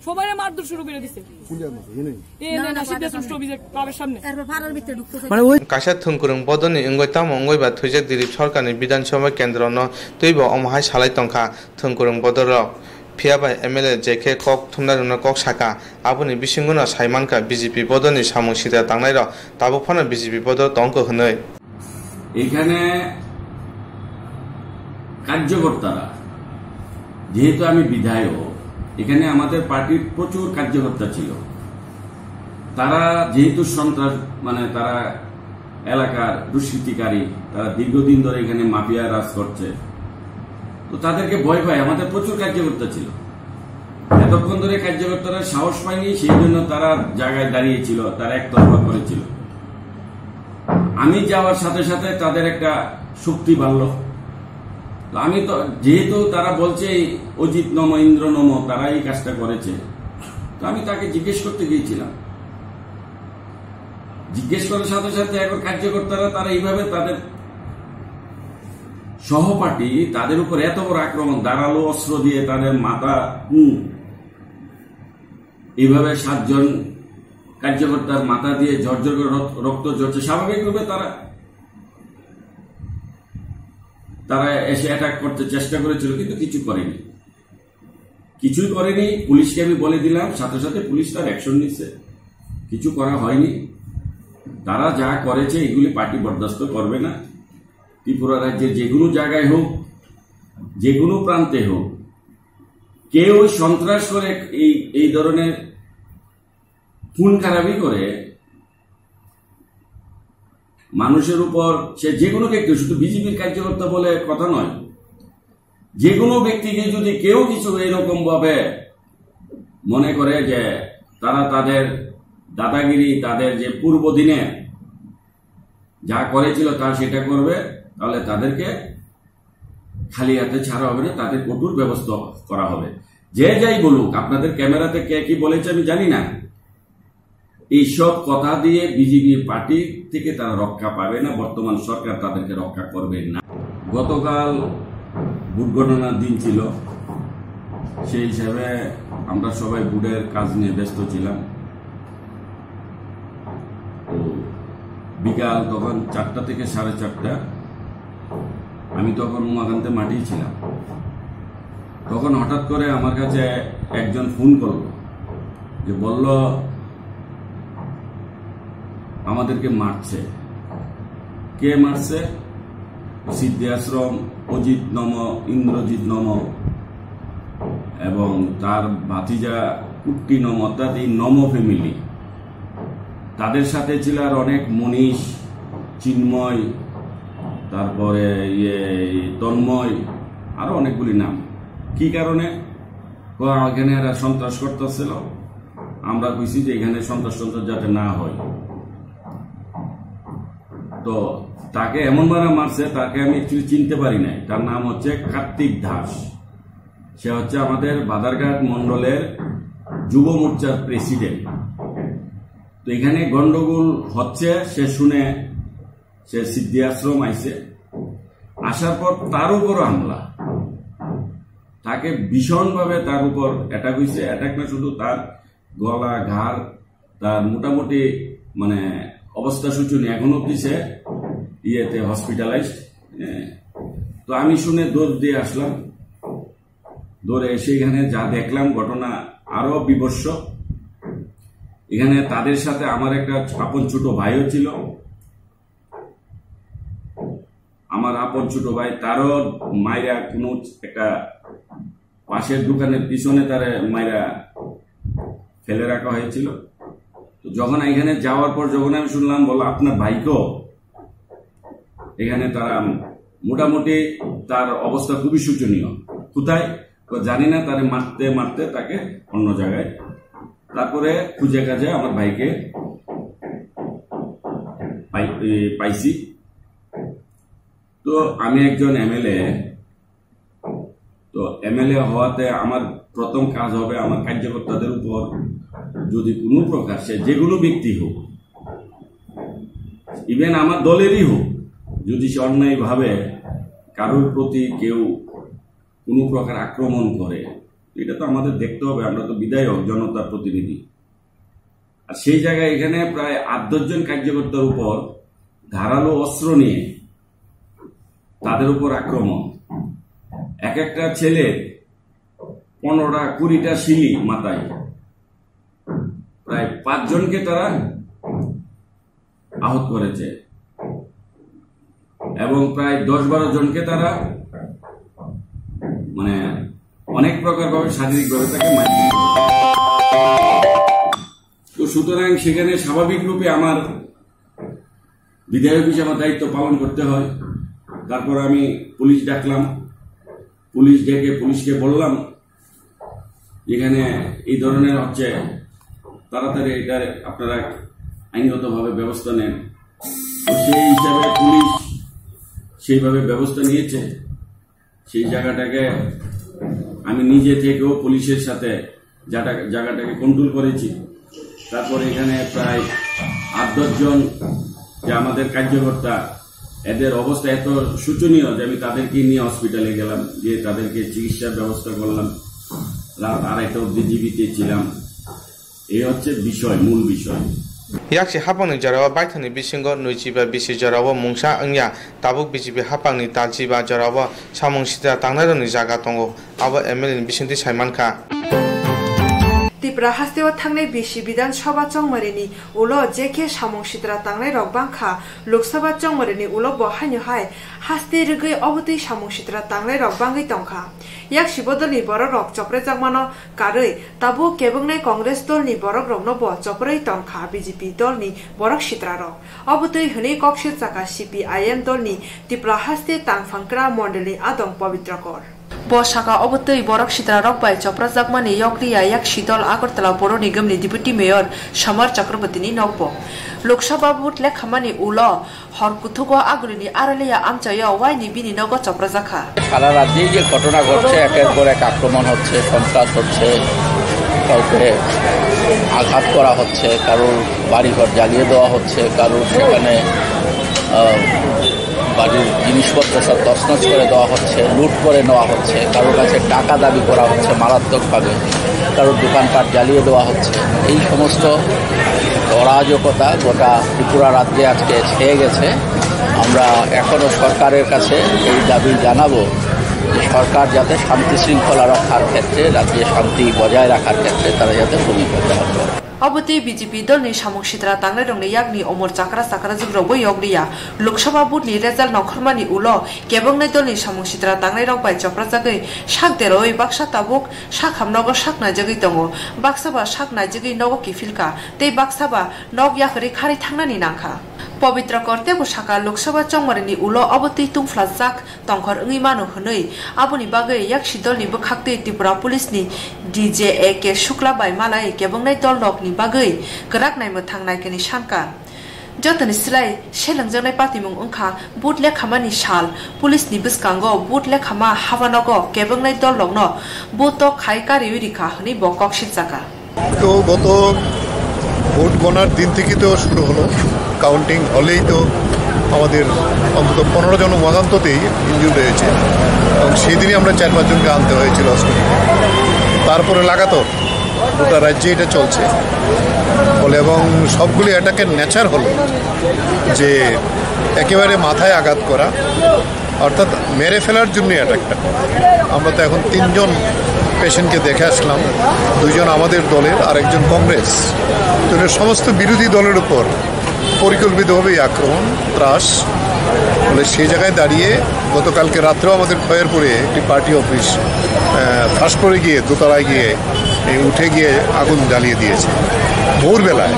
সবাই মারধর শুরু করে দিছে। কোন জায়গার মধ্যে? এ নেই? এ না, নেই, না, না, সিদ্ধেশ্বর স্টপেজের ক্লাবের সামনে। তারপর পাড়ার ভিতরে ঢুকতে চাই। মানে ওই Kaisa thwngkwrwng bodolni wngwi tamo wngwi ba thwijak Dilip Sarkarni Bidhan Sabha kendrono twibo omo hai salai tongkha thwngkwrwng bodolrok. Phiya bai M L A je khe kok thumnairokno kok sakha, aboni bisingono sai mankha B J P bodolni samung sitra tangnairok tabuk phano B J P bodol tongkho hwnwi. এখানে কার্যকর্তারা, যেহেতু আমি বিধায়ক, এখানে আমাদের পার্টির প্রচুর কার্যকর্তা ছিল। তারা যেহেতু সন্ত্রাস, মানে, তারা এলাকার দুষ্কৃতিকারী, তারা দীর্ঘদিন ধরে এখানে মাফিয়া রাজ করছে, তো তাদেরকে ভয় পায়। আমাদের প্রচুর কার্যকর্তা ছিল, এতক্ষণ ধরে কার্যকর্তারা সাহস পায়নি, সেই জন্য তারা জায়গায় দাঁড়িয়েছিল, তারা একতরফা করেছিল। আমি যাওয়ার সাথে সাথে তাদের একটা শক্তি বাড়লো। তো আমি তো, যেহেতু তারা বলছে অজিত নম, ইন্দ্র নম, তারা এই কাজটা করেছে, তো আমি তাকে জিজ্ঞেস করতে গিয়েছিলাম। জিজ্ঞেস করার সাথে সাথে এখন কার্যকর্তারা তারা এইভাবে তাদের সহপাঠী, তাদের উপর এত বড় আক্রমণ, ধারালো অস্ত্র দিয়ে তাদের মাথা, মুখ, এইভাবে সাতজন কার্যকর্তার মাথা দিয়ে ঝরঝর করে রক-, রক্ত ঝরছে। স্বাভাবিকভাবে তারা, তারা এসে অ্যাটাক করতে চেষ্টা করেছিল, কিন্তু কিছু করেনি, কিছুই করেনি। পুলিশকে আমি বলে দিলাম, সাথে সাথে পুলিশ তার অ্যাকশন নিচ্ছে, কিছু করা হয়নি। তারা যা করেছে, এগুলি পার্টি বরদাস্ত করবে না। ত্রিপুরা রাজ্যের যে কোনো জায়গায় হোক, যে কোনো প্রান্তে হোক, কেউ সন্ত্রাস করে এই, এই ধরনের খুন খারাপি করে মানুষের উপর, সে যে কোনো ব্যক্তি, শুধু বিজেপির কার্যকর্তা বলে কথা নয়, যে কোনো ব্যক্তিকে যদি কেউ কিছু এরকম ভাবে মনে করে যে তারা তাদের দাদাগিরি, তাদের যে পূর্ব দিনে যা করেছিল তা সেটা করবে, তাহলে তাদেরকে খালি হাতে ছাড়া হবে না, তাদের কঠোর ব্যবস্থা করা হবে। যে যাই বলুক, আপনাদের ক্যামেরাতে কে কি বলেছে আমি জানি না, এইসব কথা দিয়ে বিজেপি পার্টি থেকে তারা রক্ষা পাবে না, বর্তমান সরকার তাদেরকে রক্ষা করবে না। গতকাল ভোট গণনার দিন ছিল, সেই হিসাবে আমরা সবাই ভোটের কাজ নিয়ে ব্যস্ত ছিলাম। তো বিকাল তখন চারটা থেকে সাড়ে চারটা, আমি তখন উমাকান্তে মাঠেই ছিলাম। তখন হঠাৎ করে আমার কাছে একজন ফোন করলো, যে বলল, "আমাদেরকে মারছে।" কে মারছে? সিদ্ধি আশ্রম, অজিত নম, ইন্দ্রজিৎ নম এবং তার ভাতিজা কুট্টি নম, অর্থাৎ এই নম ফ্যামিলি। তাদের সাথে ছিল আর অনেক মনীষ, চিন্ময়, তারপরে ইয়ে তন্ময়, আরো অনেকগুলি নাম। কি কারণে? কয়, "এখানে এরা সন্ত্রাস করতেছিল, আমরা কইছি যে এখানে সন্ত্রাস টন্ত্রাস যাতে না হয়।" তো তাকে এমন ভাবে মারছে, তাকে আমি অ্যাকচুয়ালি চিনতে পারি নাই। তার নাম হচ্ছে কার্তিক দাস। সে হচ্ছে আমাদের বাদারঘাট মণ্ডলের যুব মোর্চার প্রেসিডেন্ট। তো এখানে গন্ডগোল হচ্ছে, সে শুনে সে সিদ্ধি আশ্রম আইছে। আসার পর তার উপর হামলা, তাকে ভীষণভাবে তার উপর অ্যাটাক হইছে। অ্যাটাক না শুধু তার গলা, ঘাড়, তার মোটামুটি মানে অবস্থা শোচনীয়। এখন অব্দি সে ইয়েতে হসপিটালাইজড। তো আমি শুনে দৌড় দিয়ে আসলাম। দৌড়ে এসে এখানে যা দেখলাম, ঘটনা আরো বীভৎস। এখানে তাদের সাথে আমার একটা আপন ছোট ভাইও ছিল। আমার আপন ছোট ভাই, তারও মাইরা কোনো একটা পাশের দোকানের পিছনে তারে মাইরা ফেলে রাখা হয়েছিল। তো যখন এখানে যাওয়ার পর যখন আমি শুনলাম, বললো, "আপনার ভাইকেও এখানে তারা মোটামুটি তার অবস্থা খুবই শোচনীয়।" কোথায়? তো জানি না, তারে মারতে মারতে তাকে অন্য জায়গায়, তারপরে খুঁজে কাজে আমার ভাইকে পাই-, এ, পাইছি। তো আমি একজন এমএলএ, তো এমএলএ হওয়াতে আমার প্রথম কাজ হবে আমার কার্যকর্তাদের উপর যদি কোনো প্রকার, সে যে কোনো ব্যক্তি হোক, ইভেন আমার দলেরই হোক, যদি সে অন্যায়ভাবে কারোর প্রতি কেউ কোনো প্রকার আক্রমণ করে, এটা তো আমাদের দেখতে হবে, আমরা তো বিধায়ক, জনতার প্রতিনিধি। আর সেই জায়গায় এখানে প্রায় আট দশ জন কার্যকর্তার উপর ধারালো অস্ত্র নিয়ে তাদের উপর আক্রমণ। এক একটা ছেলে পনেরোটা, কুড়িটা শিলি মাথায়, প্রায় পাঁচজনকে তারা আহত করেছে এবং প্রায় দশ বারো জনকে তারা মানে অনেক প্রকারভাবে শারীরিকভাবে তাকে মারধর করে। তো সুতরাং সেখানে স্বাভাবিক রূপে আমার বিধায়ক হিসেবে আমার দায়িত্ব পালন করতে হয়। তারপর আমি পুলিশ ডাকলাম, পুলিশ ডেকে পুলিশকে বললাম, "এখানে এই ধরনের হচ্ছে, তাড়াতাড়ি এটা আপনারা আইনগতভাবে ব্যবস্থা নেন।" তো সেই হিসাবে পুলিশ সেইভাবে ব্যবস্থা নিয়েছে। সেই জায়গাটাকে আমি নিজে থেকেও পুলিশের সাথে জায়গা-, জায়গাটাকে কন্ট্রোল করেছি। তারপরে এখানে প্রায় আট দশ জন যে আমাদের কার্যকর্তা, এদের অবস্থা এত শোচনীয় যে আমি তাদেরকে নিয়ে হসপিটালে গেলাম, গিয়ে তাদেরকে চিকিৎসার ব্যবস্থা করলাম। রাত আড়াইটা অবধি জীবিত ছিলাম। এই হচ্ছে বিষয়, মূল বিষয়। Yaksi hapangni jorao baithangni bisingo nwichiba bisi jorao mungsa wngya, tabuk B J P hapangni talchiba jorao samung sitra tangnairokni jaga tongo, abo M L A ni bisingtwi saimankha. Tipra hasteo thangnai bisi Bidhan Sabha chongmarini ulo je khe samung sitra tangnairok bangkha, Lok Sabha chongmarini ulo bo haino hai haste rwgwi obotwi samung sitra tangnairok bangwi tongkha. Yaksi bodolni borokrok choprejakmano karwi tabuk kebwngnai Congress dolni borokrokno bo choprwi tongkha B J P dolni borok sitrarok. Obotwi hwnwi kok sirjakha C P I M dolni Tipra haste Tangphangkra mondolni adong Pabitra Kor. Bo saka obotwi borok sitrarok bai choprajakmani yokliya yaksi dol Agartala Poro Nigamni Deputy Mayor Samar Chakrabortini nokbo. Lok Sabha vote lekhamani ulo hor kuthugo Agulini Aralia amchaio waini bini nogo choprajakha. সারা রাজ্যেই যে ঘটনা ঘটছে, একের পর এক আক্রমণ হচ্ছে, সন্ত্রাস হচ্ছে, কাউকে আঘাত করা হচ্ছে, কারোর বাড়িঘর জ্বালিয়ে দেওয়া হচ্ছে, কারোর সেখানে, আহ, বাড়ির জিনিসপত্র সব তছনছ করে দেওয়া হচ্ছে, লুট করে নেওয়া হচ্ছে, কারোর কাছে টাকা দাবি করা হচ্ছে মারাত্মকভাবে, কারোর দোকানপাট জ্বালিয়ে দেওয়া হচ্ছে। এই সমস্ত অরাজকতা গোটা ত্রিপুরা রাজ্যে আজকে ছেয়ে গেছে। আমরা এখনো সরকারের কাছে এই দাবি জানাবো যে সরকার যাতে শান্তি শৃঙ্খলা রক্ষার ক্ষেত্রে, রাজ্যে শান্তি বজায় রাখার ক্ষেত্রে তারা যাতে ভূমিকা গ্রহণ করে। Obotwi B J P dolni samung sitra tangnairokni yakni omor chakra chakrajukrokbo yokliya. Lok Sabha vote ni result nongkhormani ulo kebwngnai dolni samung sitra tangnairok bai choprajagwi sak deroi baksa tabuk sak hamnogo sak naijagwi tongo, baksa ba sak naijagwi nogo kiphilkha tei baksa ba nok yakarwi kharwi thangnani nangkha. Pabitra Kor teibo saka Lok Sabha chongmarini ulo obotwi tungphlajak tongkhor wngwi mano hwnwi, aboni bagwi yaksi dolni bwkhaktwi Tripura Police ni D J A K Shukla bai malai kebwngnai dolrokni bagwi kwrak naimwthang naikani sankha. Jotoni slai selengjaknai patimung wngkha vote lekhamani sal, police ni bwskango vote lekhama habanogo kebwngnai dolrokno vote tok khai kariwi rikha hwnwi bo kok sirjakha. তো গত ভোট গণার দিন থেকে তো শুরু হলো, কাউন্টিং হলেই তো আমাদের অন্তত পনেরো জন অন্ততই ইনজুর্ড হয়েছে, এবং সেই দিনই আমরা চার পাঁচজনকে আনতে হয়েছিল হসপিটালে। তারপরে লাগাতার গোটা রাজ্যে এটা চলছে বলে, এবং সবগুলি অ্যাটাকের নেচার হলো যে একেবারে মাথায় আঘাত করা, অর্থাৎ মেরে ফেলার জন্য অ্যাটাকটা। আমরা তো এখন তিনজন পেশেন্টকে দেখে আসলাম, দুইজন আমাদের দলের আর একজন কংগ্রেস। তো এটা সমস্ত বিরোধী দলের উপর পরিকল্পিতভাবেই আক্রমণ, ত্রাস। ফলে সেই জায়গায় দাঁড়িয়ে গতকালকে রাত্রেও আমাদের খয়েরপুরে একটি পার্টি অফিস, আহ, ফাঁস করে গিয়ে দোতলায় গিয়ে, এই উঠে গিয়ে আগুন জ্বালিয়ে দিয়েছে ভোরবেলায়।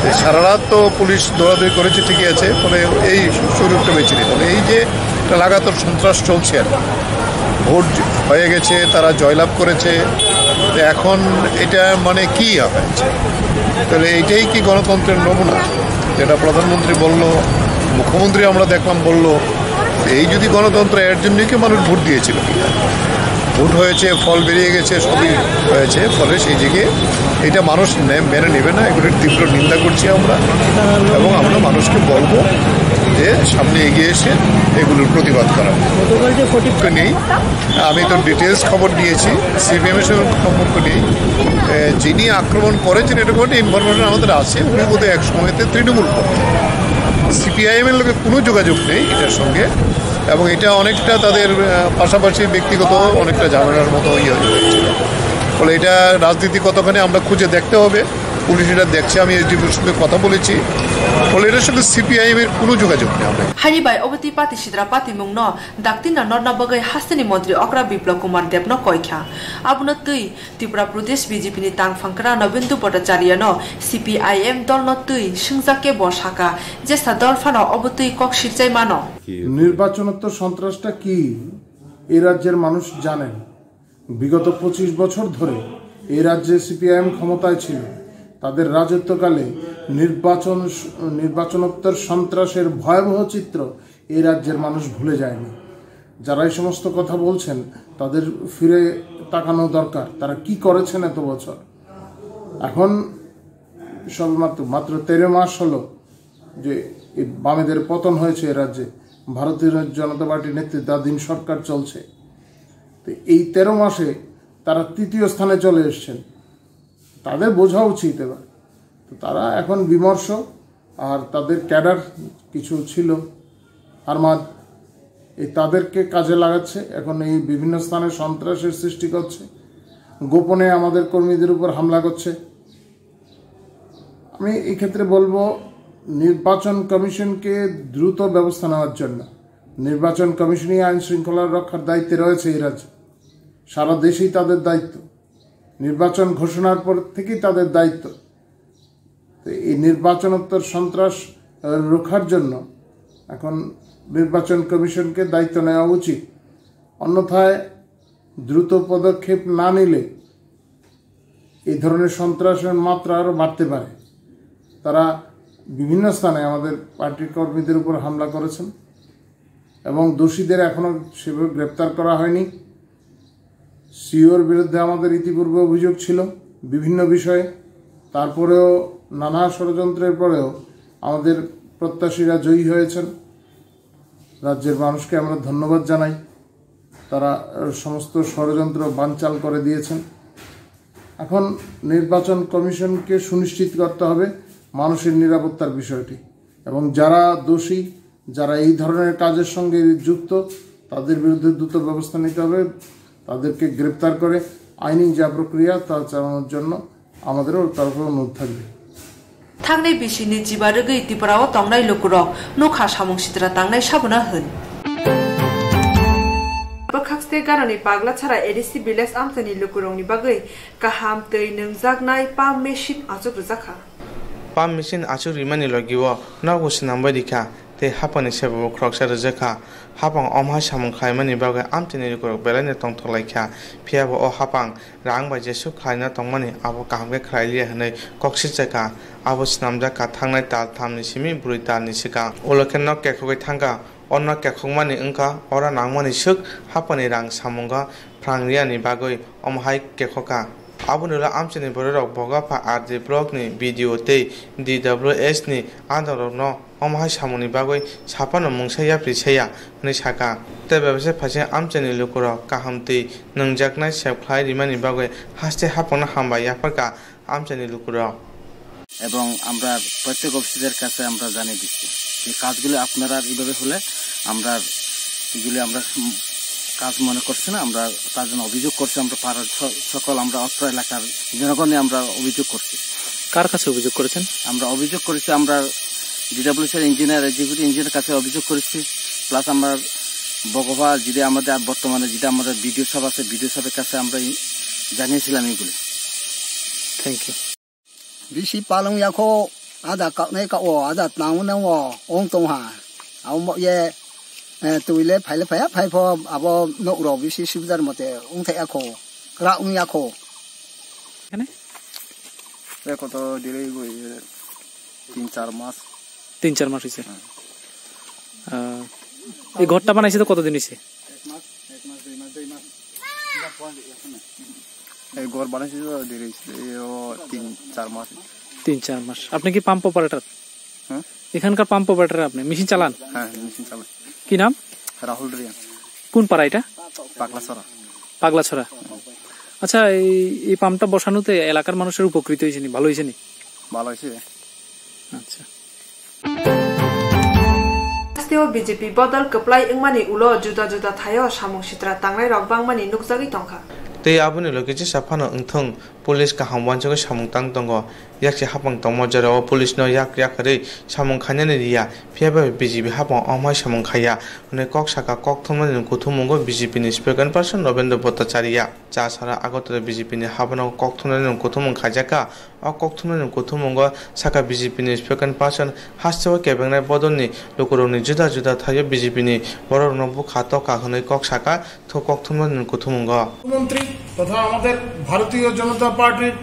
এই সারা রাত তো পুলিশ দৌড়াদৌড়ি করেছে, ঠিকই আছে, ফলে এই সুযোগটা বেছে নিয়ে, ফলে এই যে একটা লাগাতার সন্ত্রাস চলছে আর কি। ভোট হয়ে গেছে, তারা জয়লাভ করেছে, তো এখন এটা মানে কি হয়েছে? তাহলে এইটাই কি গণতন্ত্রের নমুনা? যেটা প্রধানমন্ত্রী বলল, মুখ্যমন্ত্রী আমরা দেখলাম বলল, এই যদি গণতন্ত্র, এর জন্যই কি মানুষ ভোট দিয়েছিল? ভোট হয়েছে, ফল বেরিয়ে গেছে, সবই হয়েছে, ফলে সেই দিকে এটা মানুষ নে-, মেনে নেবে না। এগুলির তীব্র নিন্দা করছি আমরা এবং আমরা মানুষকে বলবো যে সামনে এগিয়ে এসে এগুলোর প্রতিবাদ করা। গতকাল যে ফর্টি নেই, আমি তো ডিটেলস খবর নিয়েছি, সিপিএম এর সঙ্গে সম্পর্ক নেই। এ, যিনি আক্রমণ করেছেন এরকম একটা ইনফরমেশন আমাদের আছে, উনি বোধহয় এক সময়তে তৃণমূল করেন, সিপিআইএম এর লোকের কোনো যোগাযোগ নেই এটার সঙ্গে। এবং এটা অনেকটা তাদের, আহ, পাশাপাশি ব্যক্তিগত অনেকটা ঝামেলার মতো ইয়ে হয়ে যাচ্ছে। ফলে এটা রাজনীতি কতখানি আমরা খুঁজে দেখতে হবে। পুলিশ এটা দেখছে, আমি এসডিপির সঙ্গে কথা বলেছি। ফলে এটার সঙ্গে সিপিআইএম এর কোনো যোগাযোগ নেই আমরা। Haini bai obotwi pati sidra patimungno dakti no norna bagwi hasteni montri okra Biplab Kumar Debno koikha. Abono twi Tripura Pradesh B J P ni tangphang kwra Nobendu Bhattacharya no C P I M dol no twi swngjak khe bo sakha, jesa dol phano obo twi kok sirchai mano. নির্বাচনোত্তর সন্ত্রাসটা কি এই রাজ্যের মানুষ জানেন। বিগত পঁচিশ বছর ধরে এই রাজ্যে সিপিআইএম ক্ষমতায় ছিল। তাদের রাজত্বকালে নির্বাচন, নির্বাচনোত্তর সন্ত্রাসের ভয়াবহ চিত্র এই রাজ্যের মানুষ ভুলে যায়নি। যারা এই সমস্ত কথা বলছেন, তাদের ফিরে তাকানো দরকার, তারা কি করেছেন এত বছর। এখন সবেমাত্র, মাত্র তেরো মাস হলো যে এই বামেদের পতন হয়েছে এ রাজ্যে, ভারতীয় জনতা পার্টির নেতৃত্বাধীন সরকার চলছে। তো এই তেরো মাসে তারা তৃতীয় স্থানে চলে এসেছেন, তাদের বোঝা উচিত এবার। তো তারা এখন বিমর্ষ, আর তাদের ক্যাডার কিছু ছিল আরমাদ, এই তাদেরকে কাজে লাগাচ্ছে, এখন এই বিভিন্ন স্থানে সন্ত্রাসের সৃষ্টি করছে। গোপনে আমাদের কর্মীদের উপর হামলা করছে। আমি এই ক্ষেত্রে বলবো, নির্বাচন কমিশনকে দ্রুত ব্যবস্থা নেওয়ার জন্য। নির্বাচন কমিশনই আইন শৃঙ্খলা রক্ষার দায়িত্বে রয়েছে এই রাজ্যে। সারা দেশেই তাদের দায়িত্ব। নির্বাচন ঘোষণার পর থেকেই তাদের দায়িত্ব। তো এই নির্বাচনোত্তর সন্ত্রাস, আহ, রোখার জন্য এখন নির্বাচন কমিশনকে দায়িত্ব নেওয়া উচিত। অন্যথায় দ্রুত পদক্ষেপ না নিলে এই ধরনের সন্ত্রাসের মাত্রা আরও বাড়তে পারে। তারা বিভিন্ন স্থানে আমাদের পার্টির কর্মীদের উপর হামলা করেছেন এবং দোষীদের এখনও সেভাবে গ্রেপ্তার করা হয়নি। সিইওর বিরুদ্ধে আমাদের ইতিপূর্বে অভিযোগ ছিল বিভিন্ন বিষয়ে, তারপরেও নানা ষড়যন্ত্রের পরেও আমাদের প্রত্যাশীরা জয়ী হয়েছেন। রাজ্যের মানুষকে আমরা ধন্যবাদ জানাই, তারা, আহ, সমস্ত ষড়যন্ত্র বানচাল করে দিয়েছেন। এখন নির্বাচন কমিশনকে সুনিশ্চিত করতে হবে মানুষের নিরাপত্তার বিষয়টি, এবং যারা দোষী, যারা এই ধরনের কাজের সঙ্গে যুক্ত, তাদের বিরুদ্ধে দ্রুত ব্যবস্থা নিতে হবে। তাদেরকে গ্রেপ্তার করে আইনি যা প্রক্রিয়া, তা চালানোর জন্য আমাদেরও তরফে অনুরোধ থাকবে। Thangnai bisini chiba rwgwi Tripura o tongnai lukurok nukha samung sitra tangnai sabono hwn. Bwkhakste ganani Paglathara A D C village amchaini lukurokni bagwi kaham twi nwngjaknai pump machine achuk rwjakha. Pump machine achuk rimani logi o nogo swnam bai rikha tei hapangni sebabo khoroksa rwjakha. Hapang omo hai samung khlaimani bagwi amchaini lukurok belaino tongthok laikha, phiyaba o hapang rang bai jesuk khlaina tongmani abo kaham khe khlai liya hwnwi kok sirjakha. Abo swnamjakha thangnai tal thamni simi bwrwi talni swkang. Ulo khe nok kekhogwi thangkha. O nok kekhokmani wngkha ora nangmani swk hapangni rang samungo phrang riyani bagwi omo hai kekhokha. Aboni ulo amchaini bororok Bogapha R D block ni B D O tei D W S ni adongrokno omo hai samungni bagwi saphano mungsa yapri saya hwnwi sakha. Tei bebase phaising amchaini lukurok kaham twi nwngjaknai sep khlai rimani bagwi haste hapangno hambai yapharkha amchaini lukurok. এবং আমরা প্রত্যেক অফিসারের কাছে আমরা জানিয়ে দিচ্ছি যে কাজগুলো আপনারা এইভাবে হলে আমরা এগুলি আমরা, উম, কাজ মনে করছি না, আমরা তার জন্য অভিযোগ করছি, আমরা পাড়ার স-, সকল আমরা অত্র এলাকার জনগণে আমরা অভিযোগ করছি। কার কাছে অভিযোগ করেছেন? আমরা অভিযোগ করেছি, আমরা ডিডব্লিউসি ইঞ্জিনিয়ার, এক্সিকিউটিভ ইঞ্জিনিয়ার কাছে অভিযোগ করেছি, প্লাস আমার বগবা যেটা আমাদের বর্তমানে যেটা আমাদের বিডিও সাহেব আছে, বিডিও সাহেবের কাছে আমরা ই-, জানিয়েছিলাম এগুলি। Thank you. Bisi palung yakho, ada kaunai kao, ada tangunai o, ong tongha. Abo mo ye, eh, tuile phaile phaya, phai pho, abo nok rok bisi sibjar mote, ong thai yakho, ra ong yakho. এখানে? দেখো তো, দিলেই ওই, তিন চার মাস। তিন চার মাস হয়েছে। হ্যাঁ। আহ, এই ঘরটা বানাইছে তো কতদিন হয়েছে? এক মাস, এক মাস, দুই মাস, দুই মাস। এই ঘর বানাইছে তো দেরি হয়েছে, এই ও তিন চার মাস। তিন চার মাস। আপনি কি পাম্প অপারেটর? হ্যাঁ। এখানকার পাম্প অপারেটর আপনি? মেশিন চালান? হ্যাঁ, মেশিন চালাই। কি নাম? রাহুল রিয়াং। কোন পাড়া এটা? পাগলাছড়া। পাগলাছড়া। আচ্ছা, এই, এই পাম্পটা বসানোতে এলাকার মানুষের উপকৃত হয়েছে নি? ভালো হয়েছে নি? ভালো হয়েছে। আচ্ছা। Hasteo B J P bodol kwplai wngmani ulo juda juda thaio samung sitra tangnairok bangmani nukjagwi tongkha. Tei aboni logi jesa phano wngthung, police kaham uansugwi samung tang tongo. Yakse hapang tongma jorao police no yak yakarwi samung khainani riya, phiyaba B J P hapang omhai samung khaiya, hwnwi kok saka. Kok thumnani kuthumung o B J P ni spokesperson Robendra Bhattacharya. Chasara Agartala B J P ni habano kok thumnani kuthumung khaijakha. O kok thumnani kuthumungo saka B J P ni spokesperson hasteo kebengnai bodolni lukurokni juda juda thaio B J P ni bororokno bukha toka hwnwi kok saka thu kok thumnani kuthumungo. মন্ত্রী তথা আমাদের ভারতীয় জনতা পার্টির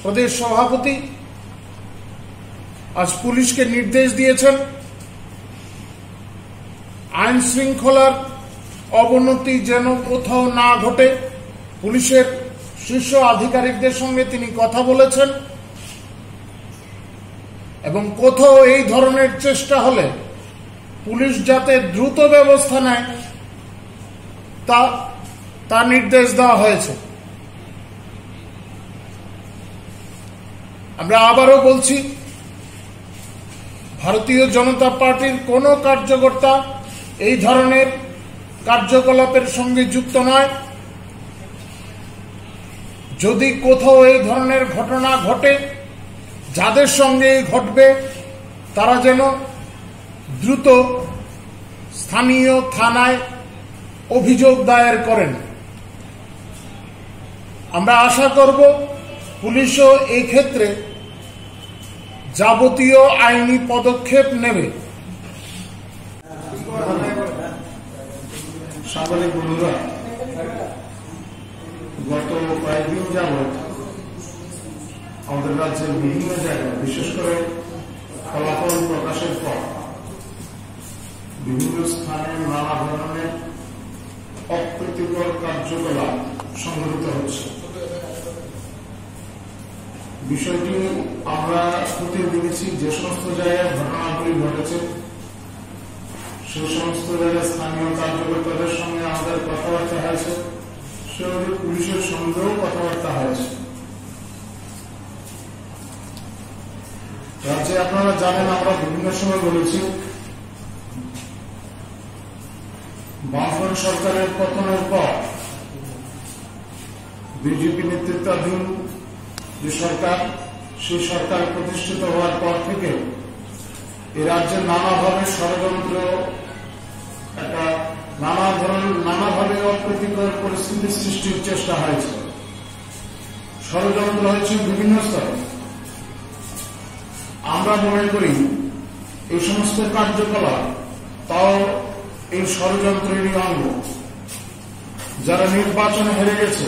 প্রদেশ সভাপতি আজ পুলিশকে নির্দেশ দিয়েছেন, আইন শৃঙ্খলার অবনতি যেন কোথাও না ঘটে। পুলিশের শীর্ষ আধিকারিকদের সঙ্গে তিনি কথা বলেছেন এবং কোথাও এই ধরনের চেষ্টা হলে পুলিশ যাতে দ্রুত ব্যবস্থা নেয়, তা, তা নির্দেশ দেওয়া হয়েছে। আমরা আবারও বলছি, ভারতীয় জনতা পার্টির কোনো কার্যকর্তা এই ধরনের কার্যকলাপের সঙ্গে যুক্ত নয়। যদি কোথাও এই ধরনের ঘটনা ঘটে, যাদের সঙ্গে এই ঘটবে, তারা যেন দ্রুত স্থানীয় থানায় অভিযোগ দায়ের করেন। আমরা আশা করব পুলিশও এই ক্ষেত্রে যাবতীয় আইনি পদক্ষেপ নেবে। সাংবাদিক বন্ধুরা, গত কয়েকদিন যাবত আমাদের রাজ্যের বিভিন্ন জায়গায়, বিশেষ করে ফলাফল প্রকাশের পর, বিভিন্ন স্থানে নানা ধরনের অপ্রীতিকর কার্যকলাপ সংঘটিত হচ্ছে। বিষয়টি আমরা খতিয়ে দেখেছি, যে সমস্ত জায়গায় ঘটনাগুলি ঘটেছে, সেই সমস্ত জায়গায় স্থানীয় কার্যকর্তাদের সঙ্গে আমাদের কথাবার্তা হয়েছে, সে অনুযায়ী পুলিশের সঙ্গেও কথাবার্তা হয়েছে। রাজ্যে আপনারা জানেন, আমরা বিভিন্ন সময় বলেছি, বামফ্রন্ট সরকারের পতনের পর বিজেপি নেতৃত্বাধীন যে সরকার, সেই সরকার প্রতিষ্ঠিত হওয়ার পর থেকে এই রাজ্যে নানাভাবে ষড়যন্ত্র, একটা নানা ধরনের, নানাভাবে অপ্রীতিকর পরিস্থিতি সৃষ্টির চেষ্টা হয়েছে। ষড়যন্ত্র হয়েছে বিভিন্ন স্তরে। আমরা মনে করি এই সমস্ত কার্যকলাপ তাও এই ষড়যন্ত্রেরই অঙ্গ। যারা নির্বাচনে হেরে গেছে,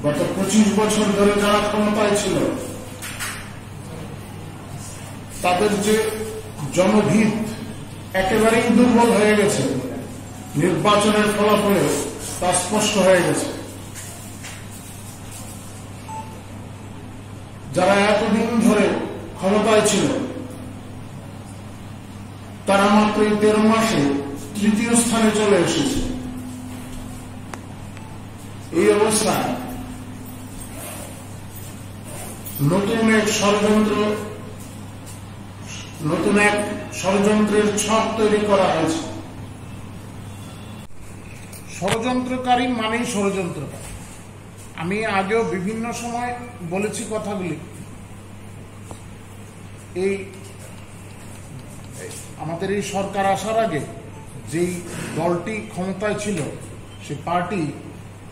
গত পঁচিশ বছর ধরে যারা ক্ষমতায় ছিল, তাদের যে জনভিত একেবারেই দুর্বল হয়ে গেছে, নির্বাচনের ফলাফলে তা স্পষ্ট হয়ে গেছে। যারা এতদিন ধরে ক্ষমতায় ছিল, তারা মাত্র এই তেরো মাসে তৃতীয় স্থানে চলে এসেছে। এই অবস্থায় নতুন এক ষড়যন্ত্র, নতুন এক ষড়যন্ত্রের ছক তৈরি করা হয়েছে। ষড়যন্ত্রকারী মানেই ষড়যন্ত্রকারী। আমি আগেও বিভিন্ন সময় বলেছি কথাগুলি। এই আমাদের এই সরকার আসার আগে যেই দলটি ক্ষমতায় ছিল, সেই পার্টি,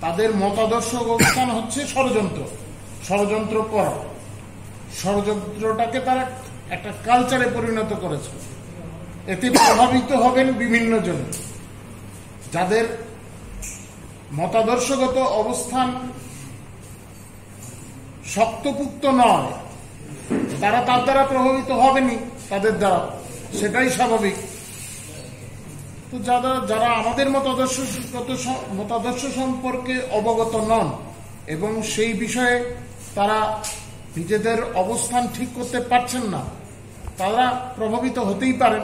তাদের মতাদর্শ অবস্থান হচ্ছে ষড়যন্ত্র, ষড়যন্ত্র করা। ষড়যন্ত্রটাকে তারা একটা কালচারে পরিণত করেছে। এতে প্রভাবিত হবেন বিভিন্ন জন। যাদের মতাদর্শগত অবস্থান শক্তপোক্ত নয়, তারা তার দ্বারা প্রভাবিত হবেনি, তাদের দ্বারা, সেটাই স্বাভাবিক। তো যারা, যারা আমাদের মতাদর্শগত স-, মতাদর্শ সম্পর্কে অবগত নন এবং সেই বিষয়ে তারা নিজেদের অবস্থান ঠিক করতে পারছেন না, তারা প্রভাবিত হতেই পারেন।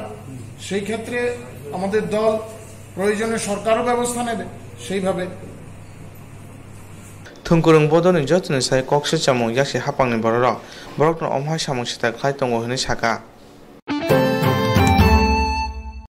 সেই ক্ষেত্রে আমাদের দল প্রয়োজনে সরকারও ব্যবস্থা নেবে সেইভাবে। Thwngkwrwng bodolni jotoni sai kok se chamung yaksi hapangni bororok, borokno omo hai samung sita khlai tongo hwnwi saka.